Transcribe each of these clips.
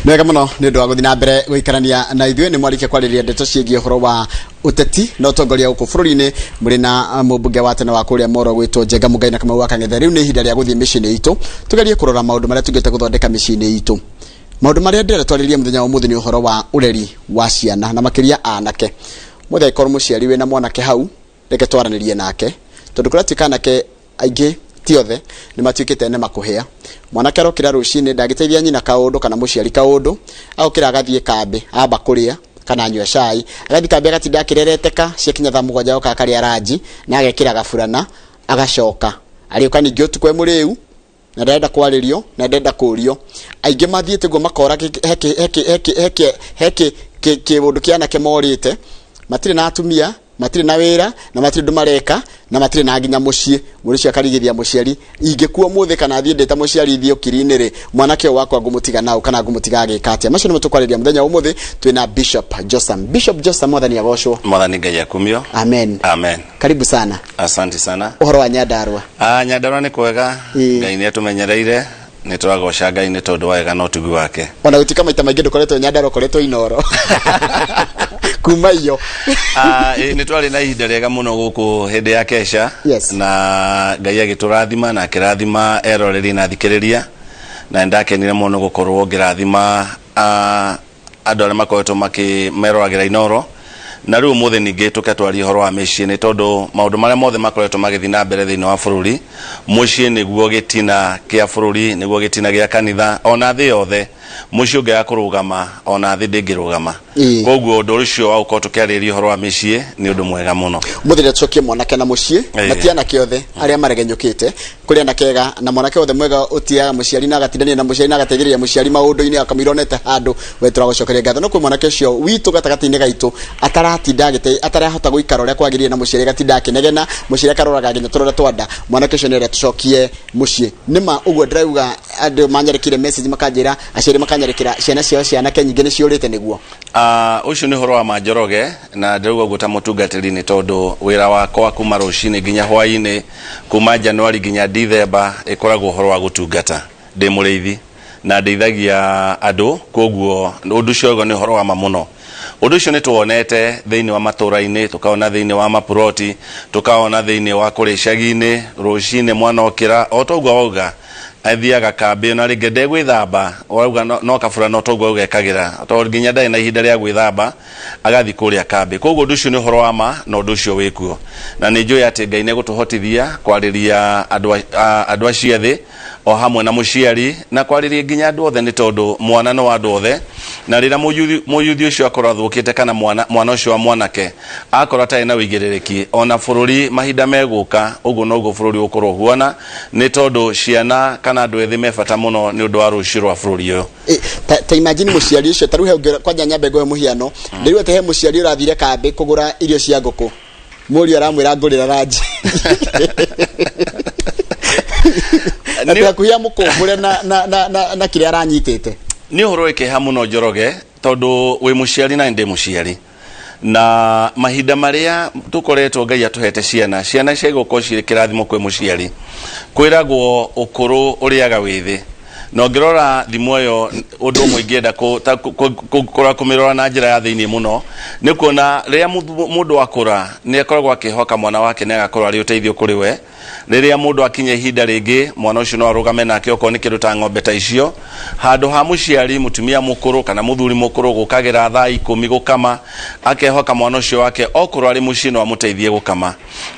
Nĩ wega mũno nĩ ũndũ wa gũthiĩ na mbere gũikarania na ithuĩ. Nĩ mwarĩkia kwarĩrĩria ndeto ciĩgiĩ ũhoro wa ũteti na ũtongoria gũkũ bũrũri-inĩ, mũrĩ na mũmbunge wa tene wa kũrĩa Moro gwĩtwo Njenga Mũngai na Kamau wa Kang'ethe. Rĩu nĩ ihinda rĩa gũthiĩ mĩciĩ-inĩ itũ, tũgerie kũrora maũndũ marĩa tũngĩhota gũthondeka mĩciĩ-inĩ itũ. Maũndũ marĩa ndĩrenda twarĩrĩrie mũthenya wa ũmũthĩ nĩ ũhoro wa ũreri wa ciana na makĩria anake. Mũthĩ angĩkorwo mũciari wĩna mwanake hau, reke twaranĩrie nake, tondũ kũratuĩka anake aingĩ, ti othe, nĩ matuĩkĩte nĩ makũhĩa. Mwanake arokĩra rũcinĩ, ndangĩteithia nyina kaũndũ kana mũciari kaũndũ, agokĩra agathiĩ kambĩ, amba kũrĩa kana anyua cai, agathiĩ kambĩ agatinda akĩrereteka, ciakinya thaa 7 agoka akarĩa ranji na agekĩra gaburana, agacoka arĩũka ningĩ ũtukũ e mũrĩu na ndarenda kwarĩrio na ndarenda kũrio. Aingĩ mathiĩte ũguo makora he kĩũndũ kĩa anake morĩte, matirĩ na atumia, matirĩ na wĩra na matirĩ ũndũ mareka na matirĩ na nginya mũciĩ. Mũndũ ũcio akarigithia mũciari, ingĩkua ũmũthĩ kana thiĩ ndĩta mũciari thiĩ ũkiri-inĩ rĩ, mwanake ũyũ wakwa ngũmũtiga naũ kana ngũmũtiga agĩka atĩa? Macio nĩmo tũkwarĩria mũthenya wa ũmũthĩ. Twĩna Bishop Josam. Bishop Josam, Mwathani agocwo. Mwathani Ngai akumio. Amen. Amen. Karibu sana. Asante sana. Ũhoro wa Nyandarua? Ah, Nyandarua nĩ kwega. Ngai nĩ atũmenyereire, nĩ tũragoca Ngai nĩ tondũ wa wega na ũtugi wake. Ona gũtuĩka maita maingĩ ndũkoretwo Nyandarua, ũkoretwo Inoro kuma iyo. Ah, nĩ twarĩ na ihinda rĩega mũno gũkũ hĩndĩ ya kesha. Na Ngai agĩtũrathima na akĩrathima eroreri na athikĩrĩria, na nĩndakenire mũno gũkorwo ngĩrathima andũ arĩa makoretwo makĩmeroragĩra Inoro. Na rĩu ũmũthĩ ningĩ tũke twarie ũhoro wa mĩciĩ, nĩ tondũ maũndũ marĩa mothe makoretwo magĩthiĩ na mbere thĩinĩ wa bũrũri, mũciĩ nĩguo gĩtina kĩa bũrũri, nĩguo gĩtina gĩa kanitha ona thĩ yothe. Mũciĩ ũngĩaga kũrũgama, ona thĩ ndĩngĩrũgama. Koguo ũndũ ũcio wa gũkorwo tũkĩarĩrĩria ũhoro wa mĩciĩ nĩ ũndũ mwega mũno. Mũthĩ tũcokie mwanake na mũciĩ. Na ti anake othe arĩa maregenyũkĩte, kũrĩ anake ega na mwanake wothe mwega ũtiaga mũciari na agatindania na mũciari na agateithĩrĩria mũciari maũndũ-inĩ akamũira onete handũ we tũragũcokeria ngatho. No kwĩ mwanake ũcio witũ gatagatĩ-inĩ gaitũ ataratinda agĩte, atarahota gũikara ũrĩa kwagĩrĩire na mũciari, agatinda akĩnegena mũciari, akaroraga nginya tũrore twanda. Mwanake ũcio nĩ arĩa tũcokie mũciĩ. Nĩ ma ũguo ndĩrauga, andũ manyarĩkire message makanjĩra, aciari makanyarĩkĩra ciana ciao cia anake nyingĩ nĩ ciũrĩte nĩguo. Ah, ũcio nĩ ũhoro wa ma, Njoroge, na ndĩrauga ũguo ta mũtungatĩri nĩ tondũ wĩra wakwa kuma rũcinĩ nginya hwaĩ-inĩ, kuma Januari nginya Dithemba, ĩkoragwo ũhoro wa gũtungata. Ndĩ mũrĩithi na ndeithagia andũ, koguo ũndũ ũcio wauga nĩ ũhoro wa ma mũno. Ũndũ ũcio nĩ tũwonete thĩinĩ wa matũũra-inĩ, tũkaona thĩinĩ wa mapuroti, tũkaona thĩinĩ wa kũrĩa icagi-inĩ, rũcinĩ mwana okĩra, o ta ũguo wauga, athiaga kambĩ ona rĩngĩ ndegwĩthamba, wauga no kabura no toguo ũgekagĩra, tondũ nginya ndarĩ na ihinda rĩa gwĩthamba, agathiĩ kũrĩa kambĩ. Koguo ũndũ ũcio nĩ ũhoro wa ma na ũndũ ũcio wĩkuo. Na nĩ njũĩ atĩ Ngai nĩ egũtũhotithia kwarĩria andũ acio ethĩ o hamwe na mũciari na kwarĩria nginya andũ othe, nĩ tondũ mwana nĩ wa andũ othe. Na rĩrĩa mũyuthi ũcio akorwo athũkĩte kana mwana ũcio wa mwanake akorwo atarĩ na ũigĩrĩrĩki, ona bũrũri mahinda megũka ũguo noguo bũrũri ũgũkorwo ũhuana, nĩ tondũ ciana kana andũ ethĩ me bata mũno nĩ ũndũ wa rũciũ rwa bũrũri ũyũ. Ta imagine mũciari ũcio, ta rĩu he ũngĩ, kwanja nyambe ngũhe mũhiano. Ndĩrigwo atĩ he mũciari ũrathire kambĩ kũgũra irio cia ngũkũ, mũriũ aramwĩra ngũrĩra ranji, atĩ hakuhĩ amũkũmbũre na kĩrĩa aranyitĩte. Nĩ ũhoro wĩ kĩeha mũno, Njoroge, tondũ wĩ mũciari na ndĩ mũciari, na mahinda marĩa tũkoretwo Ngai atũhete ciana, ciana cia gũkorwo cirĩ kĩrathimo kwĩ mũciari. Kwĩragwo ũkũrũ ũrĩaga wĩthĩ, na ũngĩrora thimũ ĩyo, ũndũ ũmwe ingĩenda kũrora kũmĩrora na njĩra ya thĩinĩ mũno nĩ kuona rĩrĩa mũndũ akũra nĩ akoragwo akĩhoka mwana wake nĩ agakorwo arĩ ũteithio kũrĩ we. Rĩrĩa mũndũ akinya ihinda rĩngĩ, mwana ũcio no arũgame nake okorwo nĩ kĩndũ ta ng'ombe ta icio, handũ ha mũciari mũtumia mũkũrũ kana mũthuri mũkũrũ gũkagĩra thaa 10 gũkama, akehoka mwana ũcio wake okorwo arĩ mũciĩ no amũteithie gũkama.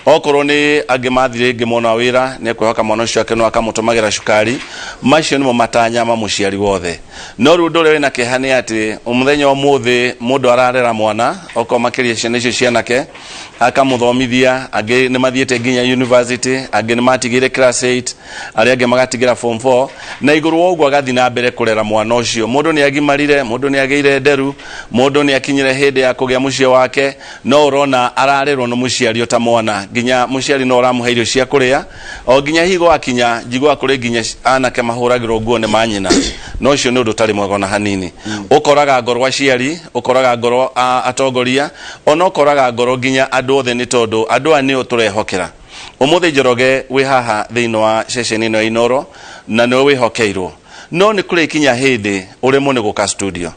Okorwo nĩ angĩ mathiĩ rĩngĩ mona wĩra, nĩ ekwĩhoka mwana ũcio wake no akamũtũmagĩra cukari. Macio nĩmo matanya ma mũciari wothe. No rĩu ũndũ ũrĩa wĩna kĩeha nĩ atĩ mũthenya ũmũthĩ mũndũ ararera mwana, okorwo makĩria ciana icio cianake, akamũthomithia, angĩ nĩ mathiĩte nginya university, angĩ nĩ matigĩire class 8, arĩa angĩ magatigĩra form 4, na igũrũ wa ũguo agathiĩ na mbere kũrera mwana ũcio. Mũndũ nĩ agimarire, mũndũ nĩ agĩire nderu, mũndũ nĩ akinyire hĩndĩ ya kũgĩa mũciĩ wake, no ũrona ararerwo nĩ mũciari o ta mwana, nginya mũciari no ũramũhe irio cia kũrĩa, o nginya higo akinya njiguaga kũrĩ nginya anake mahũragĩrwo nguo nĩ manyina. No ũcio nĩ ũndũ ũtarĩ mwega ona hanini. Ũkoraga ngoro aciari, ũkoraga ngoro atongoria, ona ũkoraga ngoro nginya andũ othe, nĩ tondũ andũ aya nĩo tũrehokera. Ũmũthĩ, Njoroge, wĩ haha thĩinĩ wa ceceni ĩno ya Inoro na nĩwe wĩhokeirwo. No nĩ kũrĩkinya hĩndĩ ũremwo nĩ gũka studio,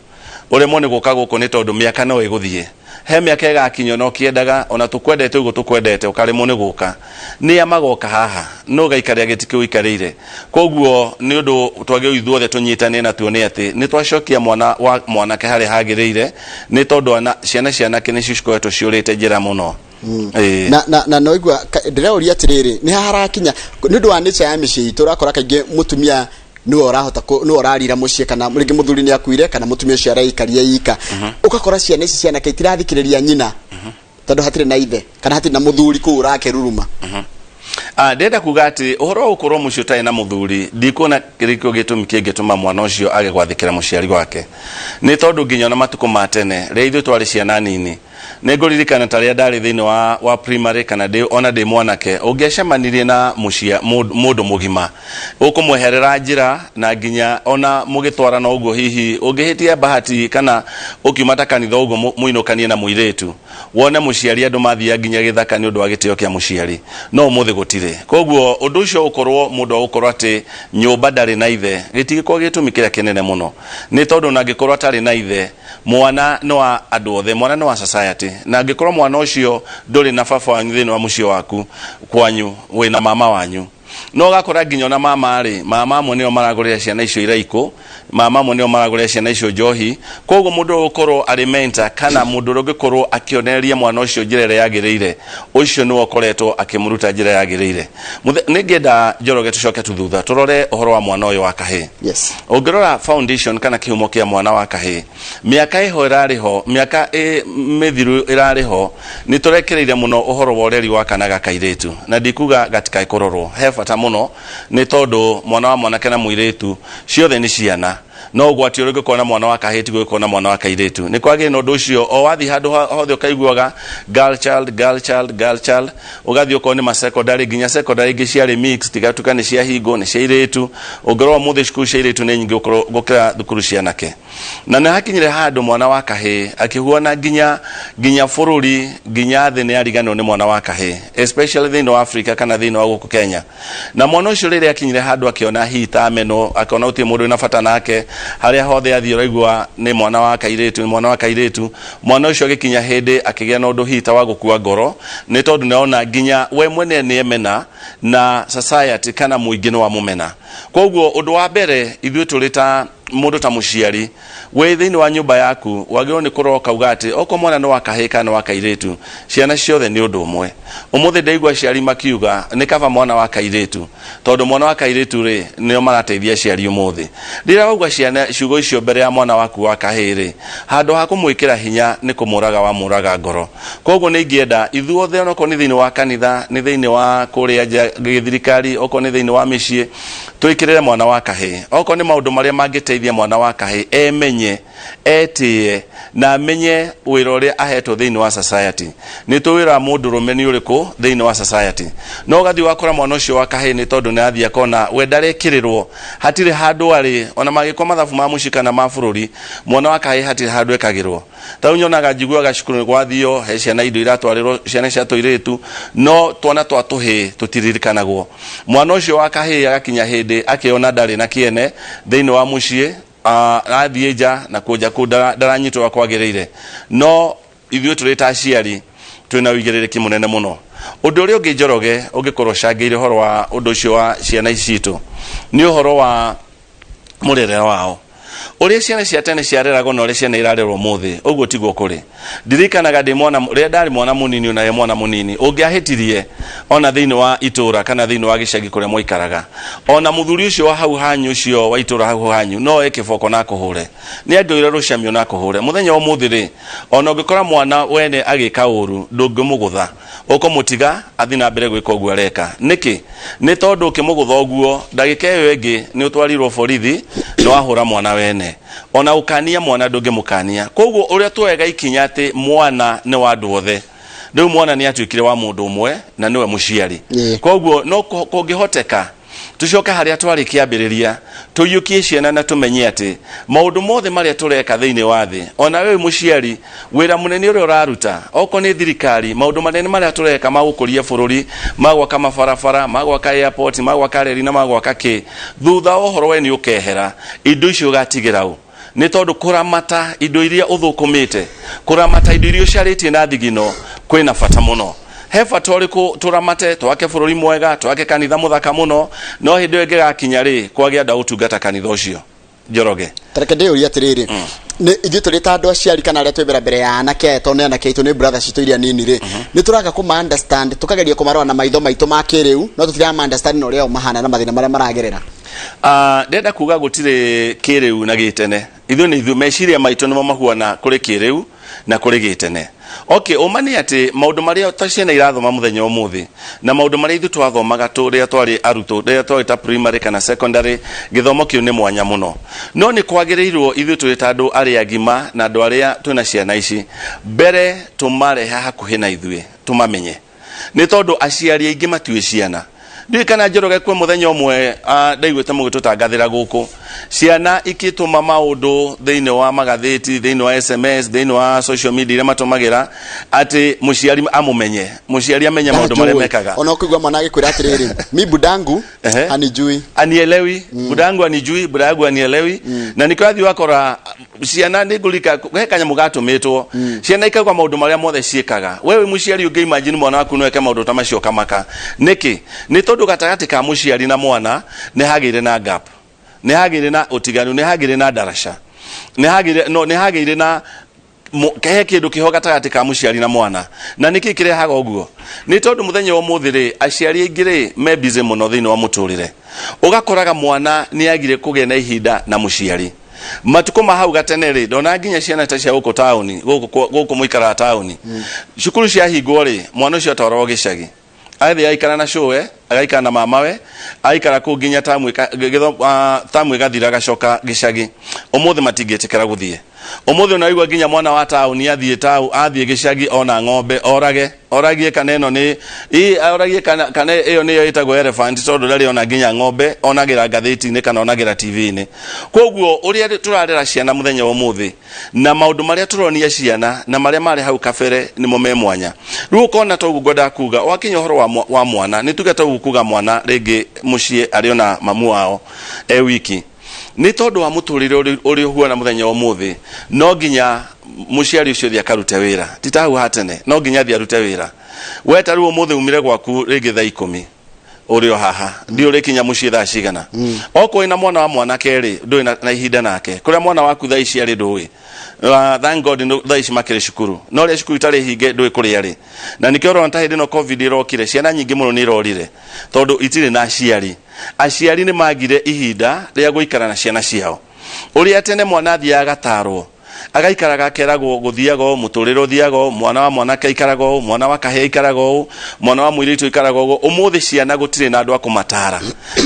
ũremwo nĩ gũka gũkũ, nĩ tondũ mĩaka no ĩgũthiĩ. He mĩaka ĩgakinya, ona ũkĩendaga, ona tũkwendete ũguo tũkwendete, ũkaremwo nĩ gũka. Nĩa magoka haha? No ũgaikarĩra gĩtĩ kĩu ũikarĩire. Koguo nĩ ũndũ twagĩrĩirwo ithuothe tũnyitane na tuone atĩ nĩ twacokia mwana wa mwanake harĩa hagĩrĩire, nĩ tondũ ana, ciana cia anake nĩcio cikoretwo ciũrĩte njĩra mũno. Ĩĩ. Na noigua ndĩraũria atĩrĩrĩ, nĩ harakinya nĩ ũndũ wa nature ya mĩciĩ itũ, ũrakora kaingĩ mũtumia nĩwe ũrahota nĩwe ũrarira mũciĩ, kana rĩngĩ mũthuri nĩ akuire, kana mũtumia ũcio areikaria ika, ũgakora ciana ici cianake itirathikĩrĩria nyina tondũ hatirĩ na ithe kana hatirĩ na mũthuri kũu ũrakĩruruma. Ah, ndĩrenda kuga atĩ ũhoro wa gũkorwo mũciĩ ũtarĩ na mũthuri, ndikuona kĩrĩ kĩo gĩtũmi kĩngĩtũma mwana ũcio age gwathĩkĩra mũciari wake, nĩ tondũ nginya ona matukũ ma tene rĩrĩa ithuĩ twarĩ ciana nini, nĩ ngũririkana ta rĩrĩa ndarĩ thĩinĩ wa primary kana ndĩ, ona ndĩ mwanake, ũngĩacemanirie na mũndũ mũgima, ũkũmweherera njĩra, na nginya ona mũgĩtwarana ũguo, hihi ũngĩhĩtia bahati kana ũkiuma ta kanitha ũguo mũinũkanie na mũirĩtu, wone mũciari, andũ mathiaga nginya gĩthaka nĩ ũndũ wa gĩtĩo kĩa mũciari. No ũmũthĩ gũtirĩ. Koguo ũndũ ũcio ũkorwo mũndũ agũkorwo atĩ nyũmba ndarĩ na ithe, gĩtigĩkorwo gĩtũmi kĩrĩa kĩnene mũno, nĩ tondũ ona angĩkorwo atarĩ na ithe, mwana nĩ wa andũ othe, mwana nĩ wa society. Na angĩkorwo mwana ũcio ndũrĩ na baba wanyu thĩinĩ wa mũciĩ waku, kwanyu wĩna mama wanyu, no ũgakora nginya ona mama rĩ, mama amwe nĩo maragũrĩra ciana icio iraikũ, mama amwe nĩo maragũrĩra ciana icio njohi. Koguo mũndũ ũrĩa ũgũkorwo arĩ mentor kana mũndũ ũrĩa ũngĩkorwo akĩonereria mwana ũcio njĩra ĩrĩa yagĩrĩire, ũcio nĩwe ũkoretwo akĩmũruta njĩra yagĩrĩire. Nĩ ngĩenda Njoroge tũcoke tu thutha tũrore ũhoro wa mwana ũyũ wa kahĩĩ. Ũngĩrora foundation kana kĩhumo kĩa mwana wa kahĩĩ, mĩaka ĩho ĩrarĩ ho, mĩaka mĩthiru ĩrarĩ ho, nĩ tũrekereire mũno ũhoro wa ũreri wa kana ga kairĩtu. Na ndikuga gatikae kũrorwo, he bata mũno, nĩ tondũ mwana wa mwanake na mũirĩtu ciothe nĩ ciana. No ũgwati ũrĩa ũngĩkorwo na mwana wa kahĩĩ tiguo ũngĩkorwo na mwana wa kairĩtu. Nĩ kwagĩrĩire na ũndũ ũcio, o wathiĩ handũ hothe ũkaiguaga girl child, girl child, girl child, ũgathiĩ okorwo nĩ ma secondary, nginya secondary ingĩ ciarĩ mixed, igatuĩka nĩ cia hingo, nĩ cia airĩtu. Ũngĩrora ũmũthĩ cukuru cia airĩtu nĩ nyingĩ gũkĩra thukuru cia anake. Na nĩ hakinyire handũ mwana wa kahĩĩ akĩhuana nginya bũrũri, nginya thĩ nĩ yariganĩrwo nĩ mwana wa kahĩĩ, especially thĩinĩ wa Africa kana thĩinĩ wa gũkũ Kenya. Na mwana ũcio rĩrĩa akinyire handũ akĩona hihi ta amenwo, akĩona gũtirĩ mũndũ wĩna bata nake, harĩa hothe athiĩ ũraigua nĩ mwana wa kairĩtu, nĩ mwana wa kairĩtu. Mwana ũcio agĩkinya hĩndĩ akĩgĩa na ũndũ hihi ta wa gũkua ngoro, nĩ tondũ nĩ ona nginya we mwene nĩ emena na society kana mũingĩ nĩ wamũmena. Koguo ũndũ wa mbere ithuĩ tũrĩ ta mũndũ ta mũciari wĩ thĩinĩ wa nyũmba yaku, wagĩrĩirwo nĩ kũrora ũkauga atĩ okorwo mwana nĩ wa kahĩĩ kana nĩ wa kairĩtu, ciana ciothe nĩ ũndũ ũmwe. Ũmũthĩ ndaigua aciari makiuga nĩ kaba mwana wa kairĩtu, tondũ mwana wa kairĩtu rĩ, nĩo marateithia aciari ũmũthĩ. Rĩrĩa wauga ciana ciugo icio mbere ya mwana waku wa kahĩĩ rĩ, handũ ha kũmwĩkĩra hinya nĩ kũmũraga wamũraga ngoro. Koguo nĩ ingĩenda ithuothe, onokorwo nĩ thĩinĩ wa kanitha, nĩ thĩinĩ wa kũrĩa nja gĩthirikari, okorwo nĩ thĩinĩ wa mĩciĩ, twĩkĩrĩre mwana wa kahĩĩ. Okorwo nĩ maũndũ marĩa mangĩteithia mwana wa kahĩĩ emenye, etĩe, na amenye wĩra ũrĩa ahetwo thĩinĩ wa society. Nĩ tũĩ wĩra wa mũndũrũme nĩ ũrĩkũ thĩinĩ wa society, no ũgathiĩ ũgakora mwana ũcio wa kahĩĩ nĩ tondũ nĩ athiĩ akona we ndarekĩrĩrwo, hatirĩ handũ arĩ, ona magĩkwo mathabu ma mũciĩ kana ma bũrũri, mwana wa kahĩĩ hatirĩ handũ ekagĩrwo. Ta rĩu nyonaga, njiguaga cukuru nĩ gwathio, he ciana indo iratwarĩrwo ciana cia tũirĩtu, no twana twa tũhĩĩ tũtiririkanagwo. Mwana ũcio wa kahĩĩ agakinya hĩndĩ akĩona ndarĩ na kĩene thĩinĩ wa mũciĩ, athiĩ nja na kũnja kũu ndaranyitwo ũrĩa kwagĩrĩire. No ithuĩ tũrĩ ta aciari twĩna ũigĩrĩrĩki mũnene mũno. Ũndũ ũrĩa ũngĩ Njoroge ũngĩkorwo ũcangĩire ũhoro wa ũndũ ũcio wa ciana ici citũ nĩ ũhoro wa mũrerere wao. Ũrĩa ciana cia tene ciareragwo na ũrĩa ciana irarerwo ũmũthĩ, ũguo tiguo kũrĩ. Ndirikanaga ndĩ mwana, rĩrĩa ndarĩ mwana mũnini, ona we mwana mũnini, ũngĩahĩtirie ona thĩinĩ wa itũra kana thĩinĩ wa gĩcagi kũrĩa mwaikaraga, ona mũthuri ũcio wa hau hanyu, ũcio wa itũra hau hanyu, no oe kĩboko na akũhũre. Nĩ angĩoire rũcamio na akũhũre. Mũthenya wa ũmũthĩ rĩ, ona ũngĩkora mwana wene agĩka ũru, ndũngĩmũgũtha. Ũkũmũtiga athiĩ na mbere gwĩka ũguo areka. Nĩkĩ? Nĩ tondũ ũkĩmũgũtha ũguo, ndagĩka ĩyo ĩngĩ nĩ ũtwarirwo borithi, nĩ wahũra mwana wene. Ona gũkania mwana ndũngĩmũkania. Koguo ũrĩa tuoyaga ikinya atĩ mwana nĩ wa andũ othe, rĩu mwana nĩ atuĩkire wa mũndũ ũmwe na nĩwe mũciari. Koguo no kũngĩhoteka Tucoke harĩa twarĩ kĩambĩrĩria, tũiyũkie ciana na tũmenye atĩ maũndũ mothe marĩa tũreka thĩinĩ wa thĩ, ona we wĩ mũciari, wĩra mũnene ũrĩa ũraruta, okorwo nĩ thirikari, maũndũ manene marĩa tũreka ma gũkũria bũrũri, ma gwaka mabarabara, ma gwaka airport, ma gwaka reri na ma gwaka kĩ, thutha wa ũhoro we nĩ ũkehera, indo icio ũgatigĩra ũ? Nĩ tondũ kũramata indo iria ũthũkũmĩte, kũramata indo iria ũcarĩtie na thigino kwĩna bata mũno. He bata ũrĩkũ tũramate, twake bũrũri mwega, twake kanitha mũthaka mũno, no hĩndĩ ĩyo ĩngĩgakinya rĩ, kwage andũ a gũtungata kanitha ũcio? Njoroge. Tareke ndĩyũrie atĩrĩrĩ, nĩ ithuĩ tũrĩ ta andũ aciari kana arĩa twĩ mbere mbere ya anake aya, tondũ nĩ anake aitũ, nĩ brother citũ iria nini rĩ, nĩ tũraga kũma understand, tũkageria kũmarora na maitho maitũ ma kĩrĩu, no tũtirama understand na ũrĩa o mahana na mathĩna marĩa maragerera? Ndĩrenda kuga gũtirĩ kĩrĩu na gĩtene. Ithuĩ nĩ ithuĩ, meciria maitũ nĩmo mahuana kũrĩ kĩrĩu na kũrĩ gĩtene. Okay, ũma nĩ atĩ maũndũ marĩa ta ciana irathoma mũthenya ũmũthĩ na maũndũ marĩa ithuĩ twathomaga rĩrĩa twarĩ arutwo, rĩrĩa twarĩ ta primary kana secondary, gĩthomo kĩu nĩ mwanya mũno. No nĩ kwagĩrĩirwo ithuĩ tũrĩ ta andũ arĩa agima na andũ arĩa twĩna ciana ici, mbere tũmarehe hakuhĩ na ithuĩ, tũmamenye. Nĩ tondũ aciari aingĩ matiũĩ ciana. Ndiũĩ kana Njoroge kwĩ mũthenya ũmwe ndaiguĩte mũgĩtũtangathĩra gũkũ, ciana ikĩtũma maũndũ thĩinĩ wa magathĩti, thĩinĩ wa SMS, thĩinĩ wa social media iria matũmagĩra, atĩ mũciari amũmenye, mũciari amenye maũndũ marĩa mekaga. Ona ũkũigua mwana agĩkwĩra atĩrĩrĩ, mi budangu hanijui. Anielewi, budangu anijui, budangu anielewi. Na nĩkĩo athiĩ wakora ciana nĩ ngũrika he kanyamũ gatũmĩtwo, ciana ikauga maũndũ marĩa mothe ciĩkaga. We wĩ mũciari ũngĩ imagine mwana waku no eke maũndũ ta macio ũkamaka. Nĩkĩ? Nĩ tondũ gatagatĩ ka mũciari na mwana nĩ hagĩire na gap, nĩ hagĩire na ũtiganu, nĩ hagĩire na ndaraca, nĩ hagĩire no nĩ hagĩire na he kĩndũ kĩho gatagatĩ ka mũciari na mwana. Na nĩkĩ kĩrehaga ũguo? Nĩ tondũ mũthenya wa ũmũthĩ rĩ, aciari aingĩ rĩ, me busy mũno thĩinĩ wa mũtũrĩre, ũgakoraga mwana nĩ agire kũgĩa na ihinda na mũciari. Matukũ ma hau gatene rĩ, ndona nginya ciana ta cia gũkũ taũni, gũkũ mũikaraga taũni, cukuru ciahingwo rĩ, mwana ũcio atwaragwo gĩcagi, agathiĩ agaikara na cũwe, agaikara na mamawe, aikara kũu nginya tamu tamu ĩgathira, agacoka gĩcagi. Ũmũthĩ matingĩtĩkĩra gũthiĩ. Ũmũthĩ ona waigua nginya mwana wa taũni athiĩ tau athiĩ gĩcagi ona ng'ombe orage, oragie kana ĩno nĩ oragie kana ĩyo nĩyo ĩtagwo elephant, tondũ ndarĩ ona nginya ng'ombe onagĩra ngathĩti-inĩ kana onagĩra TV-inĩ. Koguo ũrĩa tũrarera ciana mũthenya wa ũmũthĩ na maũndũ marĩa tũronia ciana na marĩa marĩ hau kabere nĩmo me mwanya. Rĩu ũkona toguo ngwendaga kuga, wakinya ũhoro wa mwana, nĩ tuge toguo kuga mwana rĩngĩ mũciĩ arĩ ona mamu wao e wiki, nĩ tondũ wa mũtũrĩre ũrĩa ũhuana mũthenya wa ũmũthĩ, no nginya mũciari ũcio thiĩ akarute wĩra. Ti ta hau ha tene, no nginya thiĩ arute wĩra. We ta rĩu ũmũthĩ umire gwaku rĩngĩ thaa 10, ũrĩ o haha, ndiũ ũrĩkinya mũciĩ thaa cigana? Okorwo wĩna mwana wa mwanake rĩ, ndũrĩ na ihinda nake. Kũrĩa mwana waku thaa ici arĩ ndũĩ. Thank God thaa ici makĩrĩ cukuru, no rĩa cukuru itarĩ hinge ndũĩ kũrĩa arĩ. Na nĩkĩo ũrona ta hĩndĩ ĩno COVID ĩrokire, ciana nyingĩ mũno nĩ irorire tondũ itirĩ na aciari. Aciari nĩ magire ihinda rĩa gũikara na ciana ciao. Ũrĩa tene mwana athiaga agatarwo, agaikaraga akeragwo gũthiaga ũũ, mũtũrĩre ũthiaga ũũ, mwana wa mwanake aikaraga ũũ, mwana wa kahĩĩ aikaraga ũũ, mwana wa mũirĩtu aikaraga ũũ. Ũmũthĩ ciana gũtirĩ na andũ a kũmatara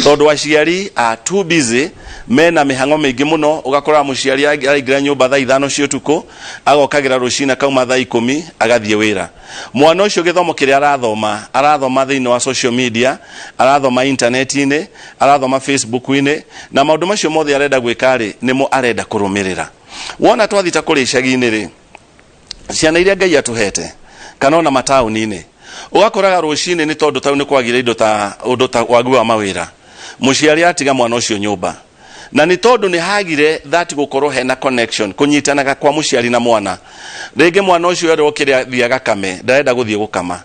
tondũ aciari are too busy, mena mĩhang'o mĩingĩ mũno. Ũgakora mũciari araingĩra nyũmba thaa 5 cia ũtukũ, agokagĩra rũcinĩ akauma thaa 10 agathiĩ wĩra. Mwana ũcio gĩthomo kĩrĩa arathoma, arathoma thĩinĩ wa social media, arathoma intaneti-inĩ, arathoma Facebook-inĩ, na maũndũ macio mothe arenda gwĩka rĩ, nĩmo arenda kũrũmĩrĩra. Wona twathiĩ ta kũrĩa icagi-inĩ rĩ, ciana iria Ngai atũhete kana ona mataũni-inĩ, ũgakoraga rũcinĩ nĩ tondũ tau nĩ kwagire indo ta ũndũ ta wagi wa mawĩra, mũciari atiga mwana ũcio nyũmba, na nĩ tondũ nĩ hagire that gũkorwo hena connection, kũnyitanaga kwa mũciari na mwana. Rĩngĩ mwana ũcio erwo kĩrĩa thiĩ agakame, ndarenda gũthiĩ gũkama,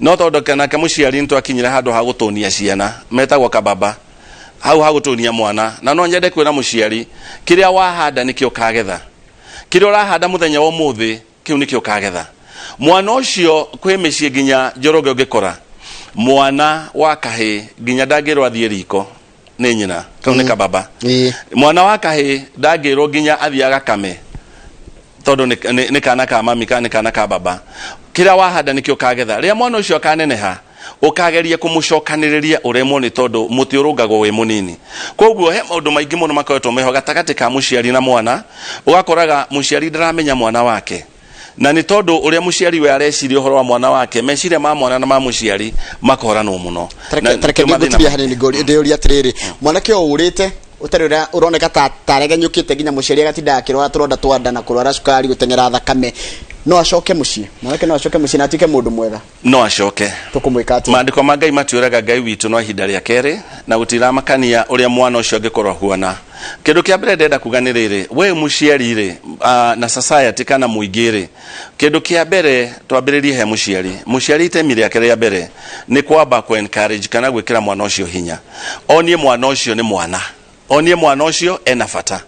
no tondũ nake mũciari nĩ twakinyire handũ ha gũtũnia ciana metagwo kababa, hau ha gũtũnia mwana. Na no nyende kwĩra mũciari, kĩrĩa wahanda nĩkĩo ũkagetha. Kĩrĩa ũrahanda mũthenya wa ũmũthĩ, kĩu nĩkĩo ũkagetha. Mwana ũcio kwĩ mĩciĩ nginya Njoroge ũngĩkora mwana wa kahĩĩ nginya ndangĩrwo athiĩ riko nĩ nyina, kau nĩ kababa. Mwana wa kahĩĩ ndangĩrwo nginya athiĩ agakame tondũ nĩ kana ka mami kana nĩ kana ka baba. Kĩrĩa wahanda nĩkĩo ũkagetha. Rĩrĩa mwana ũcio akaneneha, ũkageria kũmũcokanĩrĩria ũremwo, nĩ tondũ mũtĩ ũrũngagwo wĩ mũnini. Koguo he maũndũ maingĩ mũno makoretwo meho gatagatĩ ka mũciari na mwana. Ũgakoraga mũciari ndaramenya mwana wake. Na nĩ tondũ ũrĩa mũciari we areciria ũhoro wa mwana wake, meciria ma mwana na ma mũciari makoranwo mũno. Na Tareke nĩkĩo mathĩna ngũtiria hanini ndĩũria atĩrĩrĩ, mwanake ũyũ ũrĩte ũtarĩ ũrĩa ũroneka ta taregenyũkĩte nginya mũciari agatinda akĩrwara tũronda twa nda na kũrwara cukari, gũteng'era thakame, no acoke mũciĩ? Mwanake no acoke mũciĩ na atuĩke mũndũ mwega? No acoke. Tũkũmwĩka atĩa? Maandĩko ma Ngai matwĩraga Ngai witũ no ihinda rĩa kerĩ, na gũtiramakania ũrĩa mwana ũcio angĩkorwo ahuana. Kĩndũ kĩa mbere ndĩrenda kuga nĩ rĩrĩ, we mũciari rĩ, na society kana mũingĩ rĩ, kĩndũ kĩa mbere twambĩrĩrie he mũciari. Mũciari itemi rĩake rĩa mbere nĩ kwamba kũ encourage kana gwĩkĩra mwana ũcio hinya, onie mwana ũcio nĩ mwana, onie mwana ũcio ena bata.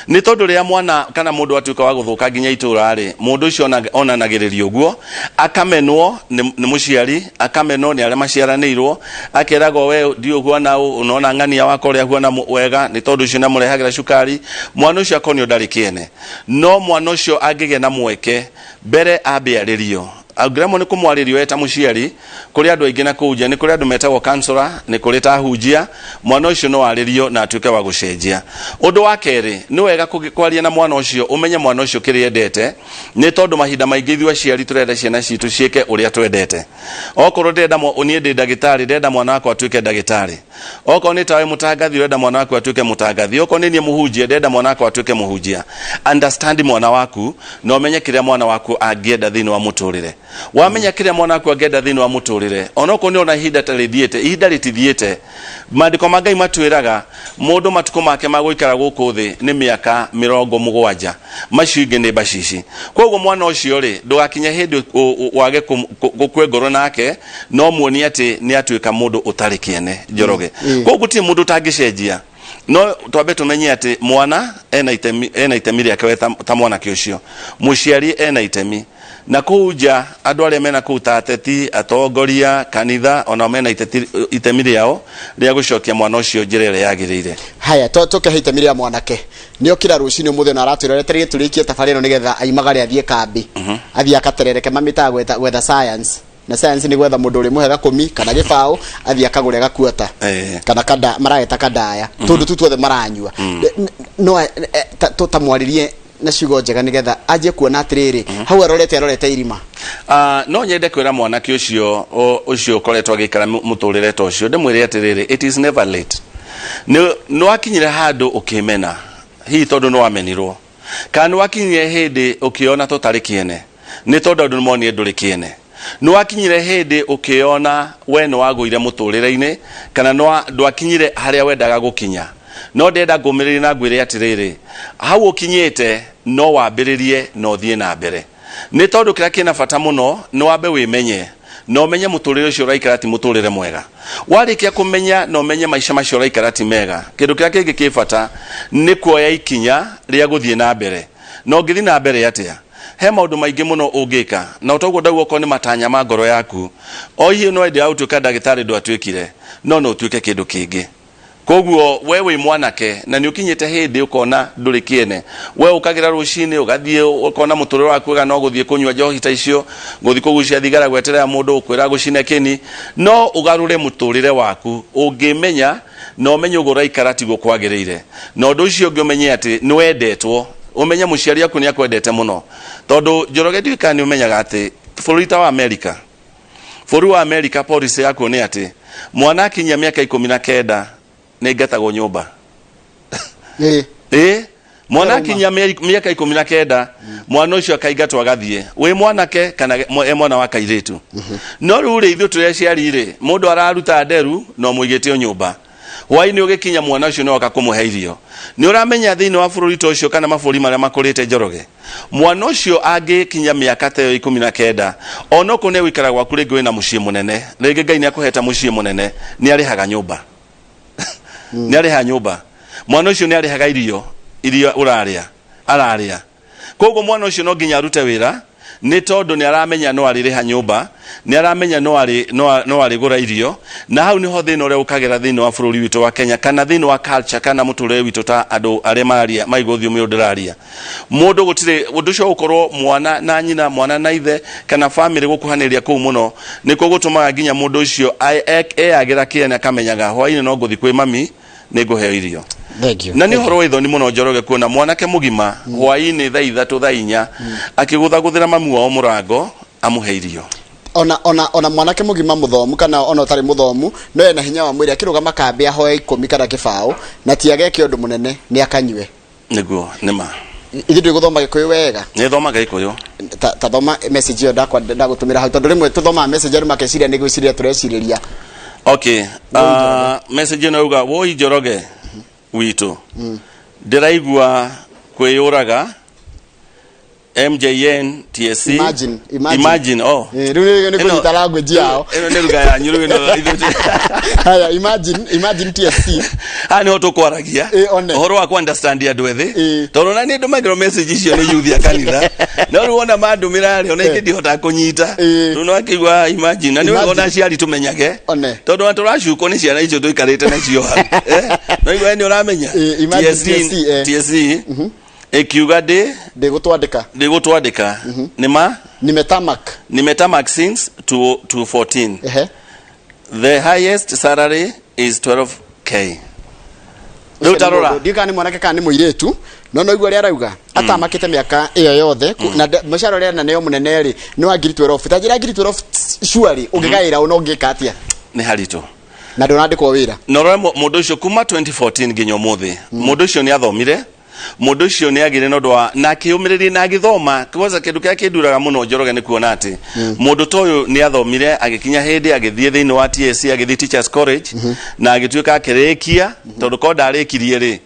Nĩ tondũ rĩrĩa mwana kana mũndũ atuĩka wa gũthũka nginya itũra rĩ, mũndũ ũcio onanagĩrĩrio ũguo, akamenwo nĩ mũciari, akamenwo nĩ arĩa maciaranĩirwo, akeragwo we ndiũ ũhuana ũũ, ũnona ng'ania wakwa ũrĩa ahuana wega, nĩ tondũ ũcio nĩamũrehagĩra cukari. Mwana ũcio akonio ndarĩ kĩene. No mwana ũcio angĩgĩa na mweke mbere ambe arĩrio, angĩremwo nĩ kũmwarĩrio eta mũciari, kũrĩ andũ aingĩ na kũu nja, nĩ kũrĩ andũ metagwo counselor, nĩ kũrĩ ta ahunjia, mwana ũcio no arĩrio na atuĩke wa gũcenjia. Ũndũ wa kerĩ, nĩ wega kwaria na mwana ũcio, ũmenye mwana ũcio kĩrĩa endete, nĩ tondũ mahinda maingĩ ithuĩ aciari tũrenda ciana citũ ciĩke ũrĩa twendete. Okorwo ndĩrenda niĩ ndĩ ndagĩtarĩ, ndĩrenda mwana wakwa atuĩke ndagĩtarĩ. Okorwo nĩ tawe mũtangathi, ũrenda mwana waku atuĩke mũtangathi. Okorwo nĩ niĩ mũhunjia, ndĩrenda mwana wakwa atuĩke mũhunjia. Understand mwana waku na ũmenye kĩrĩa mwana waku angĩenda thĩinĩ wa mũtũrĩre. Wamenya kĩrĩa mwana waku angĩenda thĩinĩ wa mũtũrĩre, onokorwo nĩ ona ihinda ta rĩthiĩte, ihinda rĩtithiĩte. Maandĩko ma Ngai matwĩraga mũndũ matukũ make ma gũikara gũkũ thĩ nĩ mĩaka 70, macio ingĩ nĩ mbacici. Koguo mwana ũcio rĩ, ndũgakinye hĩndĩ wage gũkue ngoro nake, no muonie atĩ nĩ atuĩka mũndũ ũtarĩ kĩene. Njoroge, koguo gũtirĩ mũndũ ũtangĩcenjia, no twambe tũmenye atĩ mwana ena itemi rĩake we ta mwanake ũcio, mũciari ena itemi na kũu nja, andũ arĩa mena kũu ta ateti, atongoria kanitha, onao mena itemi rĩao rĩa gũcokia mwana ũcio njĩra ĩrĩa yagĩrĩire. Haya, tũkehe itemi rĩa mwanake. Nĩ okĩra rũcinĩ ũmũthĩ na aratwĩra retereire tũrĩkie tabarĩra ĩno nĩgetha aimagare athiĩ kambĩ, athiĩ akaterereke, mamĩtaga gwetha science, na science nĩ gwetha mũndũ ũrĩmũhe gakũmi kana gĩbaũ athiĩ akagũre gakuota kana kada marageta kadaya, tũndũ tu tuothe maranyua. No tũtamwarĩrie na ciugo njega nĩgetha anjie kuona atĩrĩrĩ, hau arorete irima. No nyende kwĩra mwanake ũcio ũcio ũkoretwo agĩikara mũtũrĩre ta ũcio, ndĩmwĩre atĩrĩrĩ, it is never late. Nĩ wakinyire handũ ũkĩmena, hihi tondũ nĩ wamenirwo, kana nĩ wakinyire hĩndĩ ũkĩona tũtarĩ kĩene nĩ tondũ andũ nĩmonire ndũrĩ kĩene, nĩ wakinyire hĩndĩ ũkĩona we nĩ wagũire mũtũrĩre-inĩ, kana ndwakinyire harĩa wendaga gũkinya, no ndĩrenda ngũmĩrĩrie na ngwĩre atĩrĩrĩ, hau ũkinyĩte no wambĩrĩrie na ũthiĩ na mbere, nĩ tondũ kĩrĩa kĩna bata mũno nĩ wambe wĩmenye na ũmenye mũtũrĩre ũcio ũraikara ti mũtũrĩre mwega. Warĩkia kũmenya na ũmenye maica macio ũraikara ti mega, kĩndũ kĩrĩa kĩngĩ kĩ bata nĩ kuoya ikinya rĩa gũthiĩ na mbere. Na ũngĩthiĩ na mbere atĩa? He maũndũ maingĩ mũno ũngĩka, na ũtoguo ndauga, okorwo nĩ matanya ma ngoro yaku, o hihi no endaga gũtuĩka ndagĩtarĩ, ndwatuĩkire, no ũtuĩke kĩndũ kĩngĩ. Koguo we wĩ mwanake na nĩ ũkinyĩte hĩndĩ ũkona ndũrĩ kĩene, we ũkagĩra rũcinĩ ũgathiĩ ũkona mũtũrĩre waku wega no gũthiĩ kũnyua njohi ta icio, gũthiĩ kũgucia thigara, gweterera mũndũ ũkwĩra gũcine kĩni, no ũgarũre mũtũrĩre waku ũngĩmenya na ũmenye ũguo ũraikara tiguo kwagĩrĩire. Na ũndũ ũcio ũngĩ, ũmenye atĩ nĩ wendetwo, ũmenye mũciari waku nĩ akwendete mũno, tondũ Njoroge, ndiũĩ kana nĩ ũmenyaga atĩ bũrũri ta wa Amerika, bũrũri wa Amerika, policy yakuo nĩ atĩ mwana akinyia mĩaka 19 nĩ aingatagwo nyũmba. Ĩ mwana Arauma. akinyia mĩaka 19, mwana ũcio akaingatwo agathiĩ, wĩ mwanake kana e mwana wa kairĩtu. No rĩu rĩ, ithuĩ tũrĩ aciari rĩ, mũndũ araruta nderu no mũigĩte o nyũmba, hwainĩ ũgĩkinya mwana ũcio nĩoka kũmũhe irio. Nĩ ũramenya thĩinĩ wa bũrũri ta ũcio kana mabũrũri marĩa makũrĩte, Njoroge, mwana ũcio angĩkinya mĩaka ta ĩyo 19, onokorwo nĩ egũikara gwaku rĩngĩ wĩna mũciĩ mũnene, rĩngĩ Ngai nĩ akũhete mũciĩ mũnene, nĩ arĩhaga nyũmba, nĩ arĩhaga nyũmba mwana ũcio, nĩ arĩhaga irio iria ũrarĩa ararĩa. Koguo mwana ũcio no nginya arute wĩra, nĩ tondũ nĩ aramenya no arĩrĩha nyũmba, nĩ aramenya no arĩgũra irio. Na hau nĩho thĩna ũrĩa ũkagĩra thĩinĩ wa bũrũri witũ wa Kenya, kana thĩinĩ wa culture kana mũtũrĩre witũ ta andũ arĩa mararia maigua rũthiomi rũrũ ndĩraria. Mũndũ gũtirĩ ũndũ ũcio, gũkorwo mwana na nyina, mwana na ithe, kana family gũkuhanĩrĩria kũu mũno nĩkuo gũtũmaga nginya mũndũ ũcio eyagĩra kĩene, akamenyaga hwainĩ no ngũthiĩ kwĩ mami nĩ ngũheo irio. Thank you. Na nĩ ũhoro wa ithoni mũno, Njoroge, kuona mwanake mũgima hwaĩ-inĩ thaa 3, thaa 4 akĩgũthagũthĩra mamu wao mũrango amũhe irio. Ona mwanake mũgima mũthomu kana ona ũtarĩ mũthomu, no ena hinya wa mwĩrĩ, akĩrũgama kambĩ ahoe 10 kana 0 na ti ageke ũndũ mũnene, nĩ akanyue. Nĩguo nĩma. Ithuĩ ndũĩ gũthoma Gĩkũyũ wega. Nĩ thomaga Gĩkũyũ. Ta thoma message ĩyo ndagũtũmĩra hau, tondũ rĩmwe tũthomaga message andũ makeciria nĩ gwĩciria tũrecirĩria. Okay, message ĩno yauga, "Woi Njoroge witũ, ndĩraigua kwĩyũraga, MJN TSC." Imagine, imagine. Imagine, oh. Rĩu nĩ kũnyita language yao. Ĩno nĩ ruga yanyu rĩu ĩno Haya, imagine, imagine TSC. Haha nĩho tũkwaragia One. ũhoro wa ku understand andũ ethĩ, tondũ na nĩ ndũmagĩrwo message icio nĩ youth ya kanitha, no rĩu wona mandũmĩra rĩ, ona ingĩ ndihotaga kũnyita. Rĩu no akĩigua imagine, na nĩ wega Imagine. ona aciari tũmenyage, One. tondũ ona tũracukwo nĩ ciana icio tũikarĩte nacio hau. No igua nĩ ũramenya. Imagine TSC, TSC. TSC ĩkiuga ndĩ Ndĩgũtwandĩka. Ndĩgũtwandĩka nĩ ma Nimetamak. Nimetamak since to 14. The highest salary is 12K. Rĩu tarora. Ndiũĩ kana nĩ mwanake kana nĩ mũirĩtu, no igua ũrĩa arauga atamakĩte mĩaka ĩyo yothe na mũcara ũrĩa ena nĩo mũnene rĩ, nĩ wa ngiri 12. Ta njĩra, ngiri 12 surely ũngĩgaĩra ũna ũngĩka atĩa? Nĩ haritũ. Na ndũnandĩkwo wĩra. Na ũrore mũndũ ũcio kuma 2014 nginya ũmũthĩ, mũndũ ũcio nĩ athomire, mũndũ ũcio nĩ agĩire na ũndũ wa na akĩyũmĩrĩria na agĩthoma. Kwanza kĩndũ kĩrĩa kĩnduraga mũno, Njoroge, nĩ kuona atĩ mũndũ ta ũyũ nĩ athomire, agĩkinya hĩndĩ agĩthiĩ thĩinĩ wa TSC, agĩthiĩ Teachers College na agĩtuĩka akĩrĩkia, tondũ ko ndarĩkirie rĩ,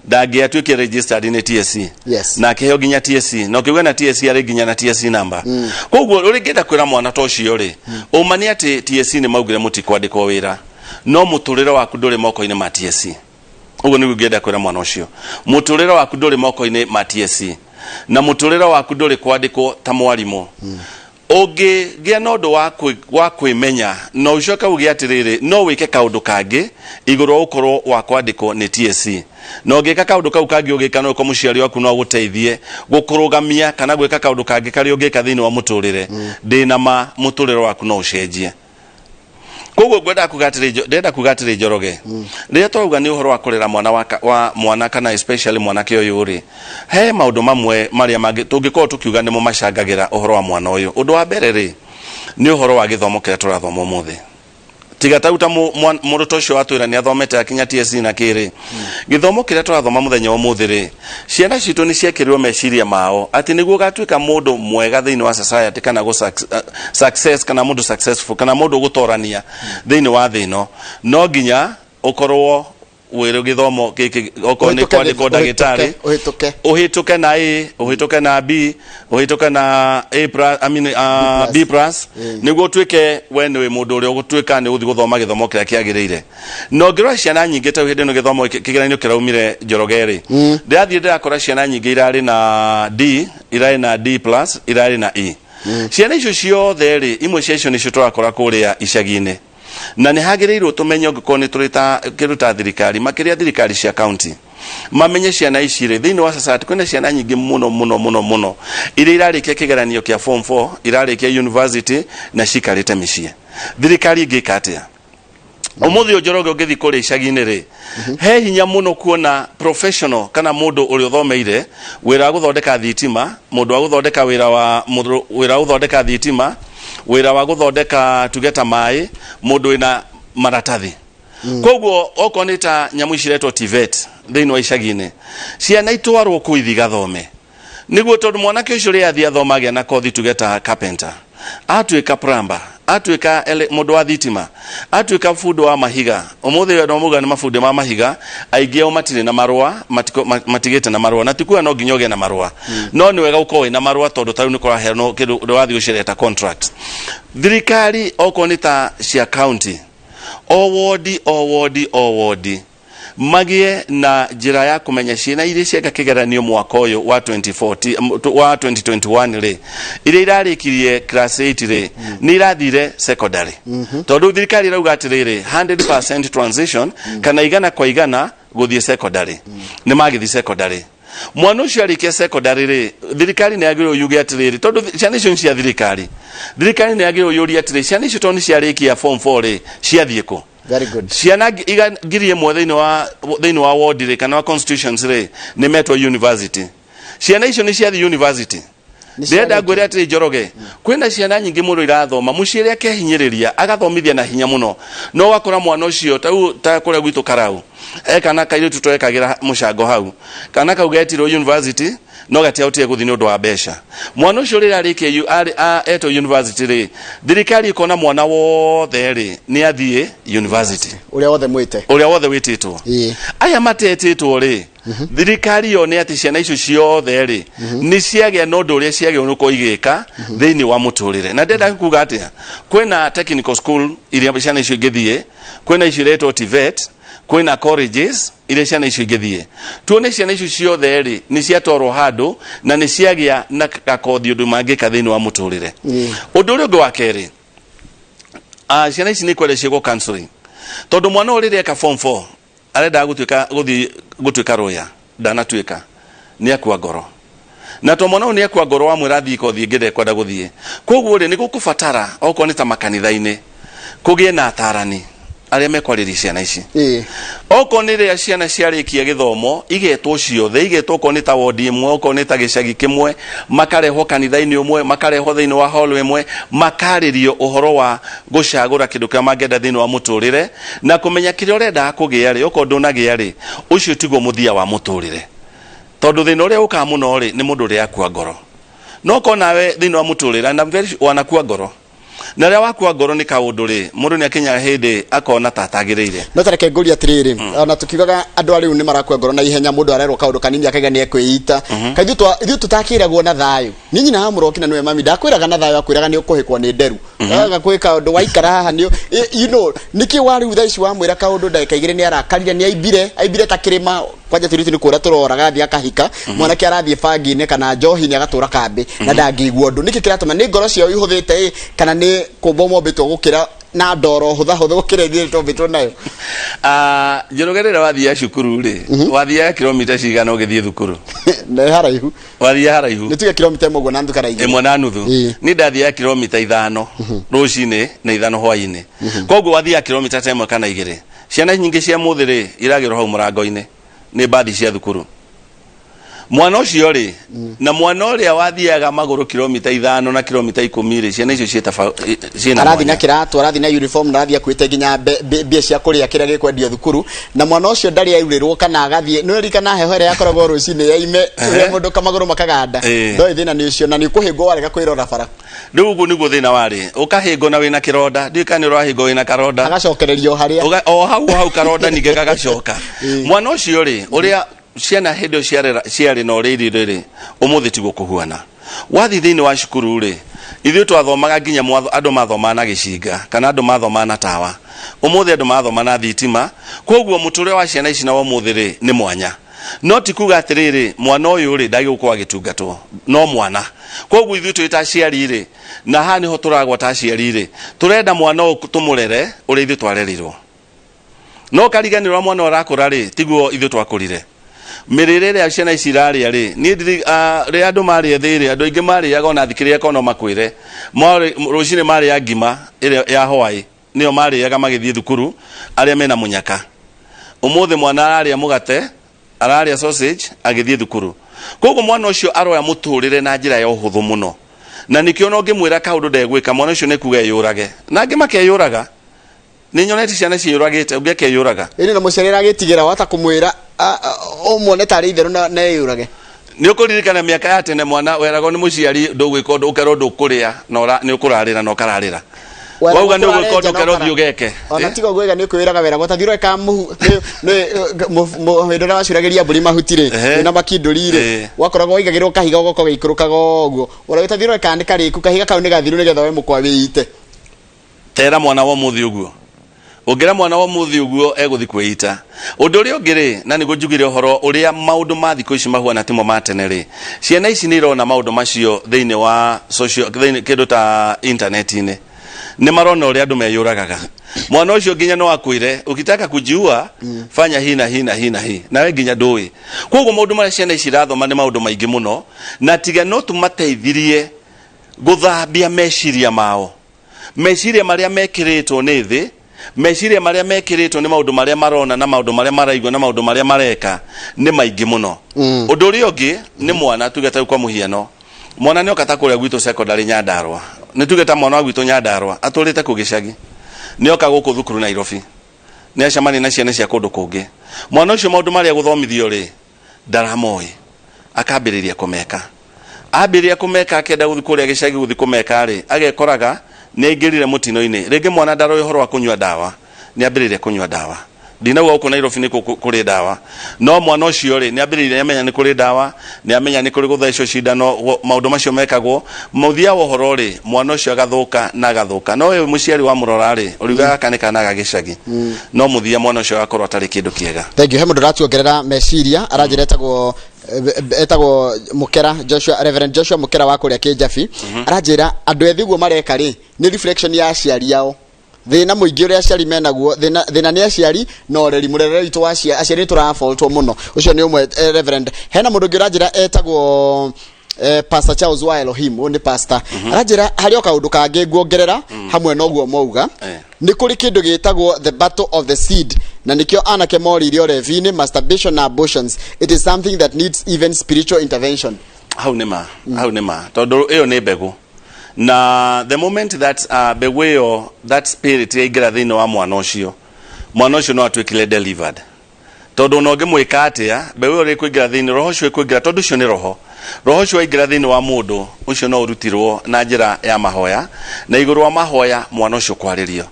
ndangĩatuĩkire registered nĩ TSC. Na akĩheo nginya TSC, na ũkĩuga na TSC arĩ nginya na TSC number. Koguo ũrĩa ingĩenda kwĩra mwana ta ũcio rĩ, ũma nĩ atĩ TSC nĩ maugire mũtikwandĩkwo wĩra, no mũtũrĩre waku ndũrĩ moko-inĩ ma TSC. Ũguo nĩguo ingĩenda kwĩra mwana ũcio, mũtũrĩre waku ndũrĩ moko-inĩ ma TSC, na mũtũrĩre waku ndũrĩ kwandĩkwo ta mwarimũ. Ũngĩgĩa na ũndũ wa kwĩmenya na ũcoke uge atĩrĩrĩ, no wĩke kaũndũ kangĩ igũrũ wa gũkorwo wa kwandĩkwo nĩ TSC, na ũngĩka kaũndũ kau kangĩ ũgĩka, no ũkorwo mũciari waku no agũteithie gũkũrũgamia kana gwĩka kaũndũ kangĩ karĩa ũngĩka thĩinĩ wa mũtũrĩre, ndĩna ma mũtũrĩre waku no ũcenjie. Koguo ngwenda kuga atĩrĩ, ndĩrenda kuga atĩrĩ, Njoroge, rĩrĩa twarauga nĩ ũhoro wa kũrera mwana wa mwana kana especially mwanake ũyũ rĩ, he maũndũ mamwe marĩa mangĩ tũngĩkorwo tũkiuga nĩmo macangagĩra ũhoro wa mwana ũyũ. Ũndũ wa mbere rĩ, nĩ ũhoro wa gĩthomo kĩrĩa tũrathoma ũmũthĩ. Tiga tau ta mũrutwo ũcio watwĩra nĩ athomete akinya TSC na kĩrĩ gĩthomo kĩrĩa tũrathoma mũthenya wa ũmũthĩ rĩ, ciana citũ nĩ ciekĩrirwo meciria mao atĩ nĩguo ũgatuĩka mũndũ mwega thĩinĩ wa society kana gũ success kana mũndũ successful kana mũndũ ũgũtorania thĩinĩ wa thĩ ĩno, no nginya ũkorwo wĩrĩ gĩthomo gĩkĩ, okorwo nĩ Ũhĩtũke kwandĩkwo ndagĩtarĩ, ũhĩtũke. Ũhĩtũke na A, ũhĩtũke na B, ũhĩtũke na A plus, I mean, B B plus, nĩguo ũtuĩke we nĩ mũndũ ũrĩa ũgũtuĩka nĩ ũgũthiĩ gũthoma gĩthomo kĩrĩa kĩagĩrĩire. Na ũngĩrora ciana nyingĩ ta hĩndĩ ĩno gĩthomo kĩgeranio kĩraumire, Njoroge rĩ, ndĩrathiĩ ndĩrakora ciana nyingĩ irarĩ na D, irarĩ na D plus, irarĩ na E. Ciana icio ciothe rĩ, imwe cia icio nĩcio tũrakora kũrĩa icagi-inĩ, na nĩ hagĩrĩirwo tũmenye, ũngĩkorwo nĩ tũrĩ ta kĩndũ ta thirikari, makĩria thirikari cia county, mamenye ciana ici rĩ, thĩinĩ wa society kwĩna ciana nyingĩ mũno mũno mũno mũno iria irarĩkia kĩgeranio kĩa form 4, irarĩkia university na cikarĩte mĩciĩ. Thirikari ĩngĩka atĩa? Ũmũthĩ ũyũ, Njoroge, ũngĩthiĩ kũrĩa icagi-inĩ rĩ, he hinya mũno kuona professional kana mũndũ ũrĩa ũthomeire wĩra wa gũthondeka thitima, mũndũ wa gũthondeka wĩra wa mũndũ wĩra wa gũthondeka thitima, wĩra wa gũthondeka tuge ta maĩ, mũndũ wĩna maratathi. Koguo okorwo nĩ ta nyamũ ici iretwo TVET thĩinĩ wa icagi-inĩ, ciana itwarwo kũu ithi igathome, nĩguo tondũ mwanake ũcio rĩrĩa athiĩ athoma agĩa na kothi tuge ta carpenter, atuĩka plumber, atuĩka mũndũ wa thitima, atuĩka bundi wa mahiga. Ũmũthĩ andũ mauga nĩ mabundi ma mahiga, aingĩ ao matirĩ na marũa, matigĩte na marũa. Na ti kuga no nginya ũgĩe na marũa, no nĩ wega ũkorwo wĩna marũa, tondũ ta rĩu nĩ kũraheanwo kĩndũ ũrathiĩ gũcereta contract. Thirikari, okorwo nĩ ta cia county, o wodi, o wodi, o wodi, magĩe na njĩra ya kũmenya ciana iria cieka kĩgeranio mwaka ũyũ wa 2040, wa 2021 rĩ, iria irarĩkirie class 8 rĩ, nĩ irathire secondary, tondũ thirikari ĩrauga atĩrĩrĩ, 100% transition kana 100% gũthiĩ secondary. Nĩ magĩthiĩ secondary, mwana ũcio arĩkia secondary rĩ, thirikari nĩ yagĩrĩirwo yuge atĩrĩrĩ, tondũ ciana icio nĩ cia thirikari, thirikari nĩ yagĩrĩirwo yũrie atĩrĩ, ciana icio tondũ nĩ ciarĩkia form 4 rĩ, ciathiĩ kũ? Very good. Ciana 1,000 thĩinĩ wa ward rĩ, kana wa constitutions rĩ, nĩ metwo university. Ciana icio nĩ ciathiĩ university. Nĩ Ndĩrenda ciarĩkia. ngwĩre atĩrĩ, Njoroge, kwĩna ciana nyingĩ mũno irathoma mũciĩ ũrĩa akehinyĩrĩria agathomithia na hinya mũno, no ũgakora mwana ũcio ta ta kũrĩa gwitũ Karau e kana kairĩtu twekagĩra mũcango hau, kana kau getirwo university no gatiahotire gũthiĩ nĩ ũndũ wa mbeca. Mwana ũcio rĩrĩa arĩkia etwo university rĩ, thirikari ĩkona mwana wothe rĩ nĩ athiĩ university. Ũrĩa wothe mwĩte. Ũrĩa wothe wĩtĩtwo. Aya matetĩtwo rĩ, thirikari yone atĩ ciana icio ciothe rĩ nĩ ciagĩa na ũndũ ũrĩa ciagĩrĩirwo nĩ gũkorwo igĩka thĩinĩ wa mũtũrĩre. Na ndĩrenda kuga atĩa? Kwĩna technical school iria ciana icio ingĩthiĩ, kwĩna icio iretwo TVET, kwĩna colleges iria ciana icio ingĩthiĩ. Tuone ciana icio ciothe rĩ nĩ ciatwarwo handũ na nĩ ciagĩa na gakothi ũndũ mangĩka thĩinĩ wa mũtũrĩre. Ũndũ ũrĩa ũngĩ wa kerĩ, ciana ici nĩ kwenda ciĩkwo counseling, tondũ mwana ũyũ rĩrĩa eka form 4 arendaga gũtuĩka gũthiĩ gũtuĩka lawyer, ndanatuĩka, nĩ akua ngoro. Na to mwana ũyũ nĩ akua ngoro, wamwĩra athiĩ kothi ĩngĩ ndekwenda gũthiĩ. Koguo rĩ, nĩ gũkũbatara okorwo nĩ ta makanitha-inĩ kũgĩe na atarani arĩa mekwarĩria ciana ici. Okorwo nĩ rĩrĩa ciana ciarĩkia gĩthomo, igetwo ciothe, igetwo okorwo nĩ ta wondi ĩmwe, okorwo nĩ ta gĩcagi kĩmwe, makarehwo kanitha-inĩ ũmwe, makarehwo thĩinĩ wa hall ĩmwe, makarĩrio ũhoro wa gũcagũra kĩndũ kĩrĩa mangĩenda thĩinĩ wa mũtũrĩre, na kũmenya kĩrĩa ũrendaga kũgĩa rĩ, okorwo ndũnagĩa rĩ, ũcio tiguo mũthia wa mũtũrĩre. Tondũ thĩna ũrĩa ũkaga mũno rĩ, nĩ mũndũ ũrĩa akua ngoro. No korwo nawe thĩinĩ wa mũtũrĩre and I'm very sure wanakua ngoro, na rĩrĩa wakua ngoro nĩ kaũndũ rĩ, mũndũ nĩ akinyaga hĩndĩ akona ta atagĩrĩire. No tareke ngũrie atĩrĩrĩ, ona tukiugaga andũ a rĩu nĩ marakua ngoro na ihenya, mũndũ arerwo kaũndũ kanini akaiga nĩ ekwĩita. Kaĩ ithuĩ tũtakĩragwo na thayũ? Nĩ nyina wa mũroki na nĩwe mami ndakwĩraga na thayũ, akwĩraga nĩ ũkũhĩkwo nĩ nderu, agakwĩ kaũndũ waikara haha nĩ nĩkĩ wa rĩu thaa ici wamwĩra kaũndũ ndagĩka 2 nĩ arakarire, nĩ aimbire, aimbire ta kĩrĩma. Kwanja tũirĩtu nĩ kũra tũroraga, athiĩ akahika mwanake, arathiĩ bangi-inĩ kana njohi-inĩ, agatũra kambĩ na ndangĩigua ũndũ. Nĩkĩ kĩratũma? Nĩ ngoro ciao ihũthĩte ĩ, kana nĩ kũmbwo mombĩtwo gũkĩra na ndoro hũthahũthũ gũkĩra ithuĩ tũmbĩtwo nayo? Ah, Njoroge, rĩrĩa wathiaga cukuru rĩ, wathiaga kilomita cigana ũgĩthiĩ thukuru? Nĩ haraihu. Wathiaga haraihu. Nĩ tuge kilomita 1 ũguo na nuthu kana 2. 1.5. Niĩ ndathiaga kilomita 5 rũcinĩ na 5 hwainĩ, koguo wathiaga kilomita ta 1 kana 2. Ciana nyingĩ cia mũthĩ rĩ, iragĩrwo hau mũrango-inĩ nĩ mbathi cia thukuru. Mwana ũcio rĩ, na mwana ũrĩa wathiaga magũrũ kilomita 5 na kilomita 10 rĩ, ciana icio ciĩna Arathiĩ na mwanya. kĩratũ, arathiĩ na uniform, na arathiĩ akuĩte nginya mbia cia kũrĩa kĩrĩa gĩkwendio thukuru, na mwana ũcio ndarĩ aurĩrwo kana agathiĩ. Nĩ ũririkana heho ĩrĩa yakoragwo rũcinĩ ya ime, ũrĩa mũndũ kamagũrũ makaganda? Ndoĩ thĩna nĩ ũcio, na nĩ ũkũhĩngwo warega kwĩrora bara. Rĩu ũguo nĩguo thĩna warĩ, ũkahĩngwo na wĩna kĩronda, ndiũĩ kana nĩ ũrahĩngwo wĩna karonda. Agacokererio harĩa. O hau o hau karonda ningĩ gagacoka. Mwana ũcio rĩ, ũrĩa ciana hĩndĩ ĩyo ciarĩ na ũrĩa irĩ rĩ, ũmũthĩ tiguo kũhuana. Wathiĩ thĩinĩ wa cukuru rĩ, ithuĩ twathomaga nginya andũ mathomaga na gĩcinga kana andũ mathomaga na tawa. Ũmũthĩ andũ mathoma na thitima. Koguo mũtũrĩre wa ciana ici na wa ũmũthĩ rĩ nĩ mwanya. No ti kuga atĩrĩrĩ, mwana ũyũ rĩ ndagĩrĩirwo gũkorwo agĩtungatwo no mwana. Koguo ithuĩ twĩ ta aciari rĩ, na haha nĩho tũragwa ta aciari rĩ, tũrenda mwana ũyũ tũmũrere ũrĩa ithuĩ twarerirwo. No kariganĩrwo mwana ũyũ arakũra rĩ, tiguo ithuĩ twakũrire. Mĩrĩre ĩrĩa ciana ici irarĩa rĩ, niĩ rĩrĩa andũ marĩ ethĩ rĩ, andũ aingĩ marĩaga ona thikĩrĩria korwo no makwĩre. Rũcinĩ marĩa ngima ĩrĩa ya hwaĩ nĩyo marĩaga magĩthiĩ thukuru arĩa mena mũnyaka. Ũmũthĩ mwana ararĩa mũgate, ararĩa sausage agĩthiĩ thukuru. Koguo mwana ũcio aroya mũtũrĩre na njĩra ya ũhũthũ mũno, na nĩkĩo ona ũngĩmwĩra kaũndũ ndegwĩka, mwana ũcio nĩ kuga eyũrage, na angĩ makeyũraga. Nĩ nyonete ciana ciĩyũragĩte, ũngĩ akeyũraga. Ĩni na mũciari aragĩtigĩra wata kũmwĩra ũmuone tarĩ itherũ na eyũrage. Nĩ ũkũririkana mĩaka ya tene, mwana weragwo nĩ mũciari ndũgwĩka ũndũ, ũkerwo ndũkũrĩa na nĩ ũkũrarĩra na ũkararĩra. Wauga nĩ ũgwĩka ũndũ, ũkerwo thiĩ ũgeke. Ona tiga ũguo nĩ kwĩraga weragwo ta thiĩ ũreka mũhu hĩndĩ ĩrĩa wacuragĩria mbũri mahuti rĩ, wĩna makindũri rĩ, wakoragwo waigagĩrwo kahiga ũgoka ũgĩikũrũkaga ũguo, ũragĩta thiĩ ũreka nĩ karĩku kahiga kau nĩ gathiru nĩgetha we mũkwa wĩite. Tera mwana wa ũmũthĩ ũguo, ũngĩra mwana wa ũmũthĩ ũguo egũthi kwĩita. Ũndũ ũrĩa ũngĩ rĩ, na nĩguo njugire ũhoro ũrĩa maũndũ ma thikũ ici mahuana timo ma tene rĩ, ciana ici nĩ irona maũndũ macio thĩinĩ wa social, thĩinĩ kĩndũ ta internet-inĩ, nĩ marona ũrĩa andũ meyũragaga. Mwana ũcio nginya no akwĩre ukitaka kujiua fanya hii na hii na hii na hii, nawe nginya ndũĩ. Koguo maũndũ marĩa ciana ici irathoma nĩ maũndũ maingĩ mũno, na tiga no tũmateithirie gũthambia meciria mao, meciria marĩa mekĩrĩtwo nĩ thĩ. Meciria marĩa mekĩrĩtwo nĩ maũndũ marĩa marona na maũndũ marĩa maraigua na maũndũ marĩa mareka nĩ maingĩ mũno. Ũndũ ũrĩa ũngĩ nĩ mwana, tuge ta rĩu kwa mũhiano, mwana nĩ oka ta kũrĩa gwitũ secondary Nyandarua, nĩ tuge ta mwana wa gwitũ Nyandarua atũrĩte kũ gĩcagi, nĩ oka gũkũ thukuru Nairobi, nĩ acemania na ciana cia kũndũ kũngĩ. Mwana ũcio maũndũ marĩa gũthomithio rĩ, ndaramoĩ, akambĩrĩria kũmeka. Ambĩrĩria kũmeka, akĩenda gũthiĩ kũrĩa gĩcagi gũthiĩ kũmeka rĩ, agekoraga nĩ aingĩrire mũtino-inĩ. Rĩngĩ mwana ndaroĩ ũhoro wa kũnyua ndawa, nĩ ambĩrĩria kũnyua ndawa. Ndinauga gũkũ Nairobi nĩ kũrĩ ndawa, no mwana ũcio rĩ, nĩ ambĩrĩirie, nĩ amenya nĩ kũrĩ ndawa, nĩ amenya nĩ kũrĩ gũthecwo cindano, maũndũ macio mekagwo. Mũthia wa ũhoro rĩ, mwana ũcio agathũka na agathũka. No we mũciari wamũrora rĩ, ũriuga gaka nĩ kana ga gĩcagi, no mũthia mwana ũcio agakorwo atarĩ kĩndũ kĩega. Thank you. He mũndũ ũratuongerera meciria, aranjĩra etagwo Mukera Joshua, Reverend Joshua Mukera wa kũrĩa Kĩnjabi. Aranjĩra andũ ethĩ ũguo mareka rĩ, nĩ reflection ya aciari ao. Thĩna mũingĩ ũrĩa aciari menaguo, thĩna nĩ aciari na ũreri, mũrerere witũ wa aciari nĩ tũraboltwo mũno. Ũcio nĩ ũmwe, Reverend. Hena mũndũ ũngĩ ũranjĩra etagwo Pastor Charles wa Elohim, ũyũ nĩ pastor. Aranjĩra harĩ o kaũndũ kangĩ nguongerera hamwe na ũguo mauga. Nĩ kũrĩ kĩndũ gĩtagwo the battle of the seed, na nĩkĩo anake morĩire ũrevi-inĩ, masturbation na abortions. It is something that needs even spiritual intervention. Hau nĩ ma, hau nĩ ma, tondũ ĩyo nĩ mbegũ, na the moment that mbegũ ĩyo, that spirit yaingĩra thĩinĩ wa mwana ũcio, mwana ũcio no atuĩkire delivered, tondũ ona ũngĩmwĩka atĩa, mbegũ ĩyo ĩkũingĩra thĩinĩ, roho ũcio ĩkũingĩra, tondũ ũcio nĩ roho, roho ũcio waingĩra thĩinĩ wa mũndũ ũcio no ũrutirwo na njĩra ya mahoya, na igũrũ wa mahoya mwana ũcio kwarĩrio,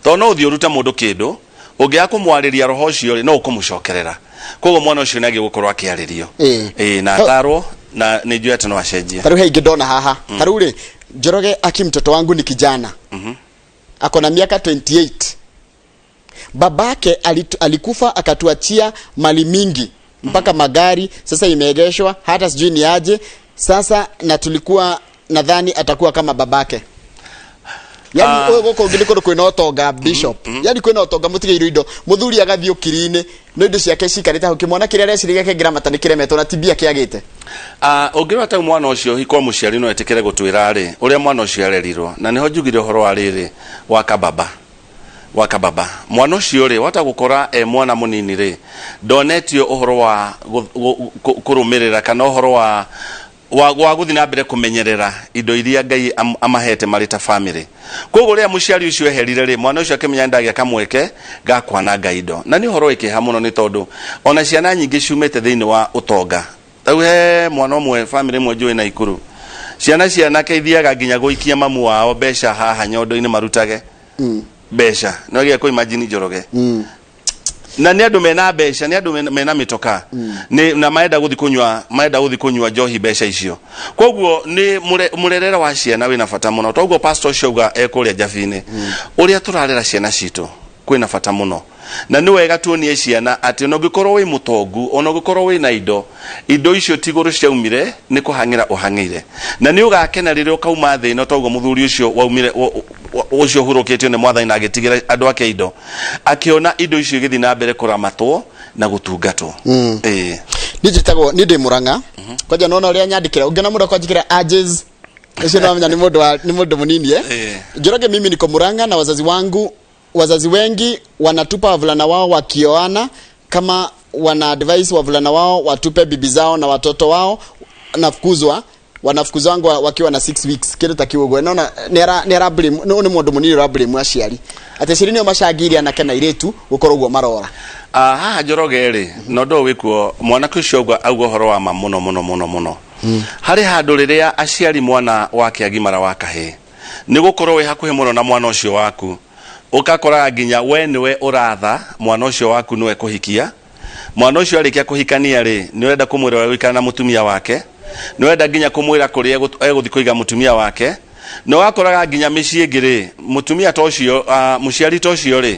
tondũ no ũthiĩ ũrute mũndũ kĩndũ, ũngĩaga kũmwarĩria roho ũcio rĩ, no ũkũmũcokerera. Koguo mwana ũcio nĩ agĩrĩirwo gũkorwo akĩarĩrio. Ĩĩ, na atarwo, na nĩ njũĩ atĩ no acenjie. Ta rĩu he ingĩ ndona haha. Ta rĩu rĩ, Njoroge aki, mtoto wangu ni kijana, ako na miaka 28. Babake alikufa akatuachia mali mingi mpaka magari, sasa imeegeshwa, hata sijui ni aje sasa, na tulikuwa nadhani atakuwa kama babake. Yani ũyũ gũkũ ũngĩ nĩ kũndũ kwĩna ũtonga, bishop, yani kwĩna ũtonga mũtigĩirwo indo, mũthuri agathiĩ ũkiri-inĩ no indo ciake cikarĩte hau, kĩmwana kĩrĩa areciria gĩake ngiramata nĩ kĩremetwo na ti mbia kĩagĩte. Ũngĩrora ta mwana ũcio, hikorwo mũciari no etĩkĩre gũtwĩra rĩ ũrĩa mwana ũcio arerirwo, na nĩho njugire ũhoro wa rĩrĩ wa kababa, wa kababa. Mwana ũcio rĩ, wahota gũkora e mwana mũnini rĩ, ndonetio ũhoro wa kũrũmĩrĩra kana ũhoro wa gũthiĩ na mbere kũmenyerera indo iria Ngai amahete marĩ ta family. Koguo rĩrĩa mũciari ũcio eherire rĩ, mwana ũcio akĩmenya ndagĩa kamweke ga kwananga indo, na nĩ ũhoro wĩ kĩeha mũno, nĩ tondũ ona ciana nyingĩ ciumĩte thĩinĩ wa ũtonga. Rĩu he mwana ũmwe, family ĩmwe njũĩ Naikuru, ciana cianake ithiaga nginya gũikia mamu wao mbeca haha nyondo-inĩ, marutage mbeca. No gĩa kũ imagine, Njoroge, na nĩ andũ mena mbeca, nĩ andũ mena mĩtoka, nĩ na marenda gũthiĩ kũnyua, marenda gũthiĩ kũnyua njohi mbeca icio. Koguo nĩ mũrerere wa ciana wĩna bata mũno. Toguo pastor ũcio auga e kũrĩa Njabi-inĩ, ũrĩa tũrarera ciana citũ kwĩna bata mũno, na nĩ wega tuonie ciana atĩ ona ũngĩkorwo wĩ mũtongu, ona ũngĩkorwo wĩna indo, indo icio ti igũrũ ciaumire, nĩ kũhang'ĩra ũhang'ĩire, na nĩ ũgakena rĩrĩa ũkauma thĩ ĩno, toguo mũthuri ũcio waumire, ũcio ũhurũkĩtio nĩ Mwathani na agĩtigĩra andũ ake indo, akĩona indo icio igĩthiĩ na mbere kũramatwo na gũtungatwo. Ĩĩ. Niĩ njĩtagwo, niĩ ndĩ Mũrang'a kwanja, nona ũrĩa nyandĩkĩra, ũngĩona mũndũ akwanjĩkĩra ages ũcio nĩwamenya nĩ mũndũ nĩ mũndũ mũnini, eh? Njoroge, mimi niko Murang'a na wazazi wangu, wazazi wengi wanatupa wavulana wao wakioana, kama wana advise wavulana wao watupe bibi zao na watoto wao, nafukuzwa, wanafukuzwa wangu wakiwa na 6 weeks, kindu ta kiu uguo. Nona nĩ ara blame, nĩ mũndũ mũnini ũra blame aciari atĩ aciari nĩo macangĩire anake na airĩtu gũkorwo ũguo marora. Haha Njoroge rĩ, na ũndũ ũyũ wĩkuo, mwanake ũcio auga ũhoro wa ma mũno mũno mũno mũno. Harĩ handũ rĩrĩa aciari mwana wake agimara wa kahĩĩ, nĩ gũkorwo wĩ hakuhĩ mũno na mwana ũcio waku, ũgakoraga nginya we nĩwe ũratha mwana ũcio waku nĩwe kũhikia. Mwana ũcio arĩkia kũhikania rĩ, nĩ ũrenda kũmwĩra ũrĩa gũikara na mũtumia wake, nĩ ũrenda nginya kũmwĩra kũrĩa egũthiĩ kũiga mũtumia wake, na ũgakoraga nginya mĩciĩ ĩngĩ rĩ, mũtumia ta ũcio, mũciari ta ũcio rĩ,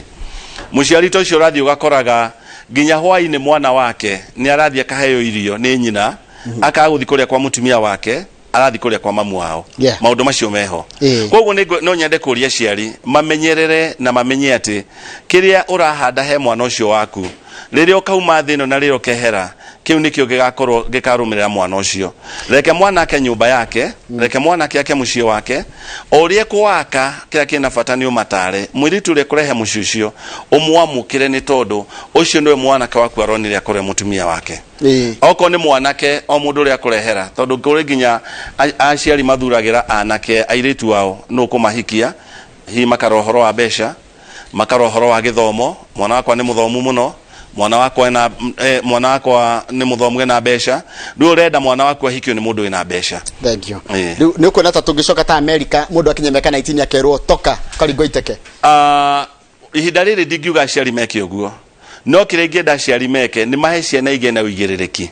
mũciari ta ũcio ũrathiĩ ũgakoraga nginya hwaĩ-inĩ mwana wake nĩ arathiĩ akaheo irio nĩ nyina, akaga gũthiĩ kũrĩa kwa mũtumia wake, arathiĩ kũrĩa kwa mamu wao. Maũndũ macio meho. Koguo no nyende kũria aciari mamenyerere na mamenye atĩ kĩrĩa ũrahanda he mwana ũcio waku, rĩrĩa ũkauma thĩ ĩno na rĩrĩa ũkehera, Kĩu nĩkĩo gĩgakorwo gĩkarũmĩrĩra mwana ũcio. Reke mwana ake nyũmba yake, reke mwanake ake mũciĩ wake. O ũrĩa ekũwaka, kĩrĩa kĩna bata nĩ ũmatare. Mũirĩtu ũrĩa ekũrehe mũciĩ ũcio, ũmwamũkĩre nĩ tondũ ũcio nĩwe mwanake waku aronire akorwo e mũtumia wake. Okorwo nĩ mwanake, o mũndũ ũrĩa akũrehera, tondũ kũrĩ nginya aciari mathuragĩra anake airĩtu ao nũ ũkũmahikia, hihi makarora ũhoro wa mbeca, makarora ũhoro wa gĩthomo, mwana wakwa nĩ mũthomu mũno, mwana wakwa ena, mwana wakwa nĩ mũthomu ena mbeca. Rĩu ũrenda mwana waku ahikio nĩ mũndũ wĩna mbeca. Thank you. Rĩu nĩ ũkuona ta tũngĩcoka ta America, mũndũ akinya mĩaka 19 akerwo toka ũkaringwo iteke? Ihinda rĩrĩ ndingiuga aciari meke ũguo, no kĩrĩa ingĩenda aciari meke nĩ mahe ciana igĩe na ũigĩrĩrĩki.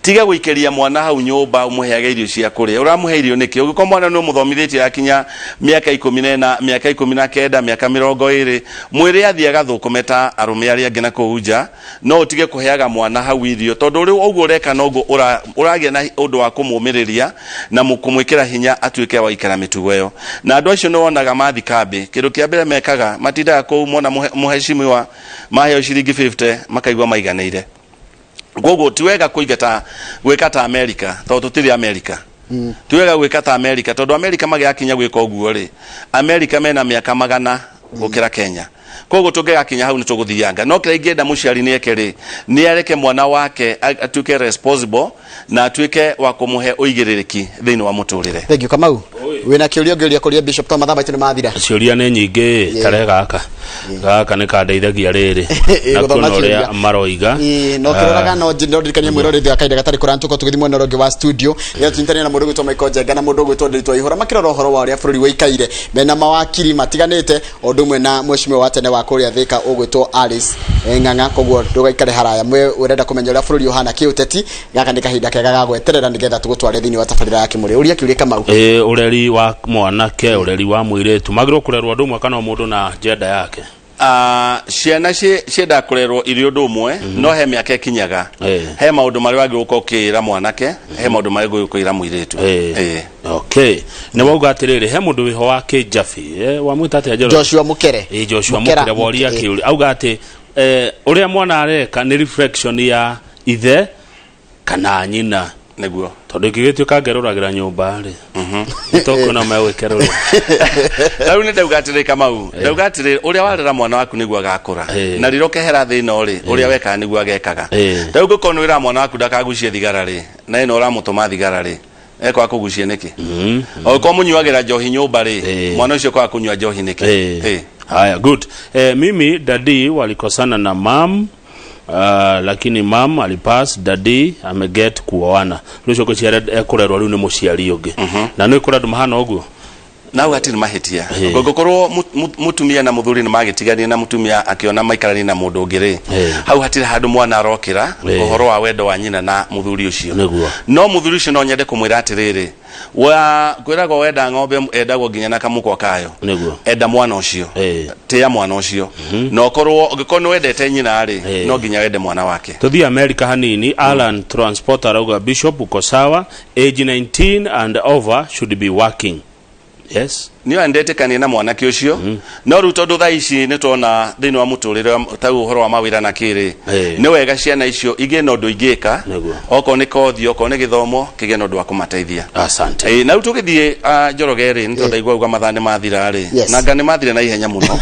Tiga gũikĩria mwana hau nyũmba ũmũheage irio cia kũrĩa. Ũramũhe irio nĩkĩ? Ũngĩkorwo mwana nĩ ũmũthomithĩtie akinya mĩaka 14, mĩaka 19, mĩaka 20, mwĩre athiĩ agathũkũme ta arũme arĩa angĩ na kũu nja, no ũtige kũheaga mwana hau irio, tondũ rĩu ũguo ũreka noguo ũragĩa na ũndũ wa kũmũmĩrĩria na kũmwĩkĩra hinya atuĩke wa gũikara mĩtugo ĩyo. Na andũ acio nĩ wonaga mathi kambĩ, kĩndũ kĩa mbere mekaga, matindaga kũu mona mũheshimiwa maheo ciringi 50 makaigua maiganĩire. Koguo ti wega kũingata gwĩka ta America, tondũ tũtirĩ America. Ti wega gwĩka ta America, tondũ America magĩgakinya gwĩka ũguo rĩ, America mena mĩaka 100 gũkĩra Kenya. Koguo tũngĩgakinya hau nĩ tũgũthianga. No kĩrĩa ingĩenda mũciari nĩ eke rĩ, nĩ areke mwana wake atuĩke responsible na atuĩke wa kũmũhe ũigĩrĩrĩki thĩinĩ wa mũtũrĩre. Thank you. Kamau, wĩna kĩũria ũngĩũria kũria Bishop to mathaa maitũ nĩ mathira? Ciũria nĩ nyingĩ, tare gaka gaka nĩ kandeithagia rĩrĩ na gũthoma kuona ũrĩa kĩũria. maroiga. Ĩĩ, no kĩroraga no no ndirikanie mwĩroreri wa kahinda gatarĩ kũraya tũkorwo tũgĩthiĩ mwena ũrĩa ũngĩ wa studio nĩgetha tũnyitanĩre na mũndũ ũgwĩtwo Michael Njenga na mũndũ ũgwĩtwo Ndiritu Waihũra makĩrora ũhoro wa ũrĩa bũrũri ũikaire mena mawakiri matiganĩte, o ũndũ ũmwe na mheshimiwa wa tene wa kũrĩa Thika ũgwĩtwo Alice Ng'ang'a. Koguo ndũgaikare haraya, mwe ũrenda kũmenya ũrĩa bũrũri ũhana kĩũteti, gaka nĩ kahinda kega ga gweterera nĩgetha tũgũtware thĩinĩ wa tabarĩra ya Kĩmũrĩ. Ũria kĩũria, Kamau. Ĩ, ũreri wa mwanake, ũreri wa mũirĩtu magĩrĩirwo kũrerwo ũndũ ũmwe kana o mũndũ na njenda yake? Ciana ciendaga kũrerwo irĩ ũndũ ũmwe, no he mĩaka ĩkinyaga, he maũndũ marĩa wagĩrĩirwo gũkorwo ũkĩra mwanake, he maũndũ marĩa ũgĩrĩirwo kwĩra mũirĩtu. Okay, nĩ wauga atĩrĩrĩ, he mũndũ wĩho wa kĩnjabi, wamwĩta atĩa, Njoroge? Joshua Mukere. Ĩ, Joshua Mukera, Mukere woria Mukere. kĩũria auga atĩ ũrĩa mwana areka nĩ reflection ya ithe kana nyina. Nĩguo. Tondũ ingĩgĩtuĩka ngerũragĩra nyũmba rĩ, nĩtũkuona megwĩkerũra. Rĩu nĩ ndauga atĩrĩ, Kamau, ndauga atĩrĩ, ũrĩa warera mwana waku nĩguo agakũra, na rĩrĩa ũkehera thĩ ĩno rĩ, ũrĩa wekaga nĩguo agekaga. Rĩu ũngĩkorwo nĩ wĩraga mwana waku ndakagucie thigara rĩ, na ĩno ũramũtũma thigara rĩ, ekwaga kũgucia nĩkĩ? Ũngĩkorwo mũnyuagĩra njohi nyũmba rĩ, mwana ũcio kwaga kũnyua njohi nĩkĩ? Haya, good. Mimi daddy walikosana na mam, lakini mam alipass, daddy ameget kuoana. Rĩu ũcio ngwĩciria ekũrerwo rĩu nĩ mũciari ũngĩ, na nĩ kũrĩ andũ mahana ũguo. Nau hatirĩ mahĩtia. Ũngĩkorwo mũtumia na mũthuri nĩ magĩtiganie na mũtumia akĩona maikaranie na mũndũ ũngĩ rĩ, hau hatirĩ handũ mwana arokĩra ũhoro wa wendo wa nyina na mũthuri ũcio. No mũthuri ũcio no nyende kũmwĩra atĩrĩrĩ, wa kwĩragwo wenda ng'ombe endagwo nginya na kamũkwa kayo. Enda mwana ũcio, tĩya mwana ũcio, na ũkorwo ũngĩkorwo nĩ wendete nyina rĩ, no nginya wende mwana wake. Tuthiĩ America hanini. Alan Transporter arauga, "Bishop, uko sawa, age 19 and over should be working." Yes. Nĩ ndetĩkania na mwanake ũcio, no rĩu tondũ thaa ici nĩ tuona thĩinĩ wa mũtũrĩre ta ũhoro wa mawĩra na kĩrĩ, nĩ wega ciana icio igĩe na ũndũ ingĩka. Okorwo nĩ kothi, okorwo nĩ gĩthomo, kĩgĩe na ũndũ wa kũmateithia. Asante. Na rĩu tũgĩthiĩ, Njoroge rĩ, nĩ tondũ ndaigua uga mathaa nĩ mathira rĩ, na nga nĩ mathire na ihenya mũno.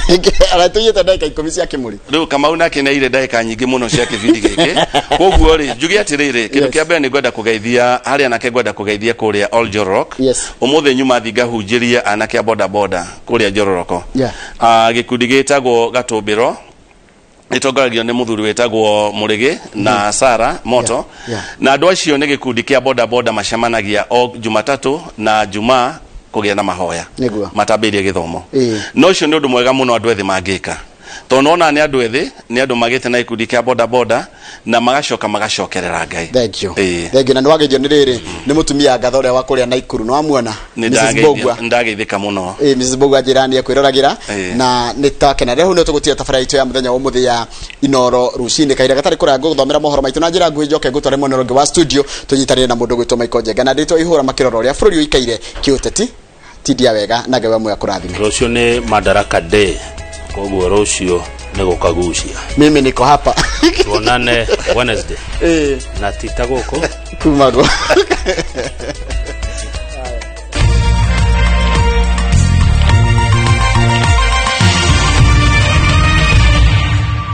Aratũiyĩte ndagĩka 10 cia Kĩmũrĩ. Rĩu Kamau nake nĩ aire ndagĩka nyingĩ mũno cia kĩbindi gĩkĩ. Koguo rĩ, njuge atĩrĩrĩ, kĩndũ kĩa mbere nĩ ngwenda kũgeithia harĩ anake, ngwenda kũgeithia kũrĩa Ol Jororok. Ũmũthĩ nyuma thi ngahunjĩrie anake a boda boda kũrĩa Njororoko. Gĩkundi gĩtagwo Gatũmbĩro gĩtongoragio nĩ mũthuri wĩtagwo Mũrĩgĩ na Sara Moto. Na andũ acio nĩ gĩkundi kĩa boda boda, macemanagia o Jumatatũ na Jumaa kũgĩa na mahoya matambĩirie gĩthomo. No ũcio nĩ ũndũ mwega mũno andũ ethĩ mangĩka, tondũ nona nĩ andũ ethĩ, nĩ andũ magĩte na gĩkundi kĩa boda boda na magacoka magacokerera Ngai. Thank you. Thank you. Na nĩ wageithio nĩ rĩrĩ, nĩ mũtumia ngatho ũrĩa wa kũrĩa Naikuru, nĩ wamuona? Nĩ Mrs. Mbogua. Ndageithĩka mũno. Mrs. Mbogua njĩra nĩ ekwĩroragĩra na nĩ takena. Rĩu hau nĩ tũgũtiga tabarĩra itũ ya mũthenya wa ũmũthĩ ya Inoro Rũcinĩ. Kahinda gatarĩ kũraya ngũgũthomera mohoro maitũ na njĩra nguhĩ, njoke ngũtware mwena ũrĩa ũngĩ wa studio tũnyitanĩre na mũndũ ũgwĩtwo Michael Njenga na ndĩtwo Ihũra makĩrora ũrĩa bũrũri ũikaire kĩũteti. Tindia wega na Ngai wa muoyo akũrathime. Rũciũ nĩ Madaraka Day, koguo rũciũ. Nĩ gũkagucia. Mimi niko hapa. Tuonane Wednesday. Eh, Na ti ta gũkũ. Kuma guo.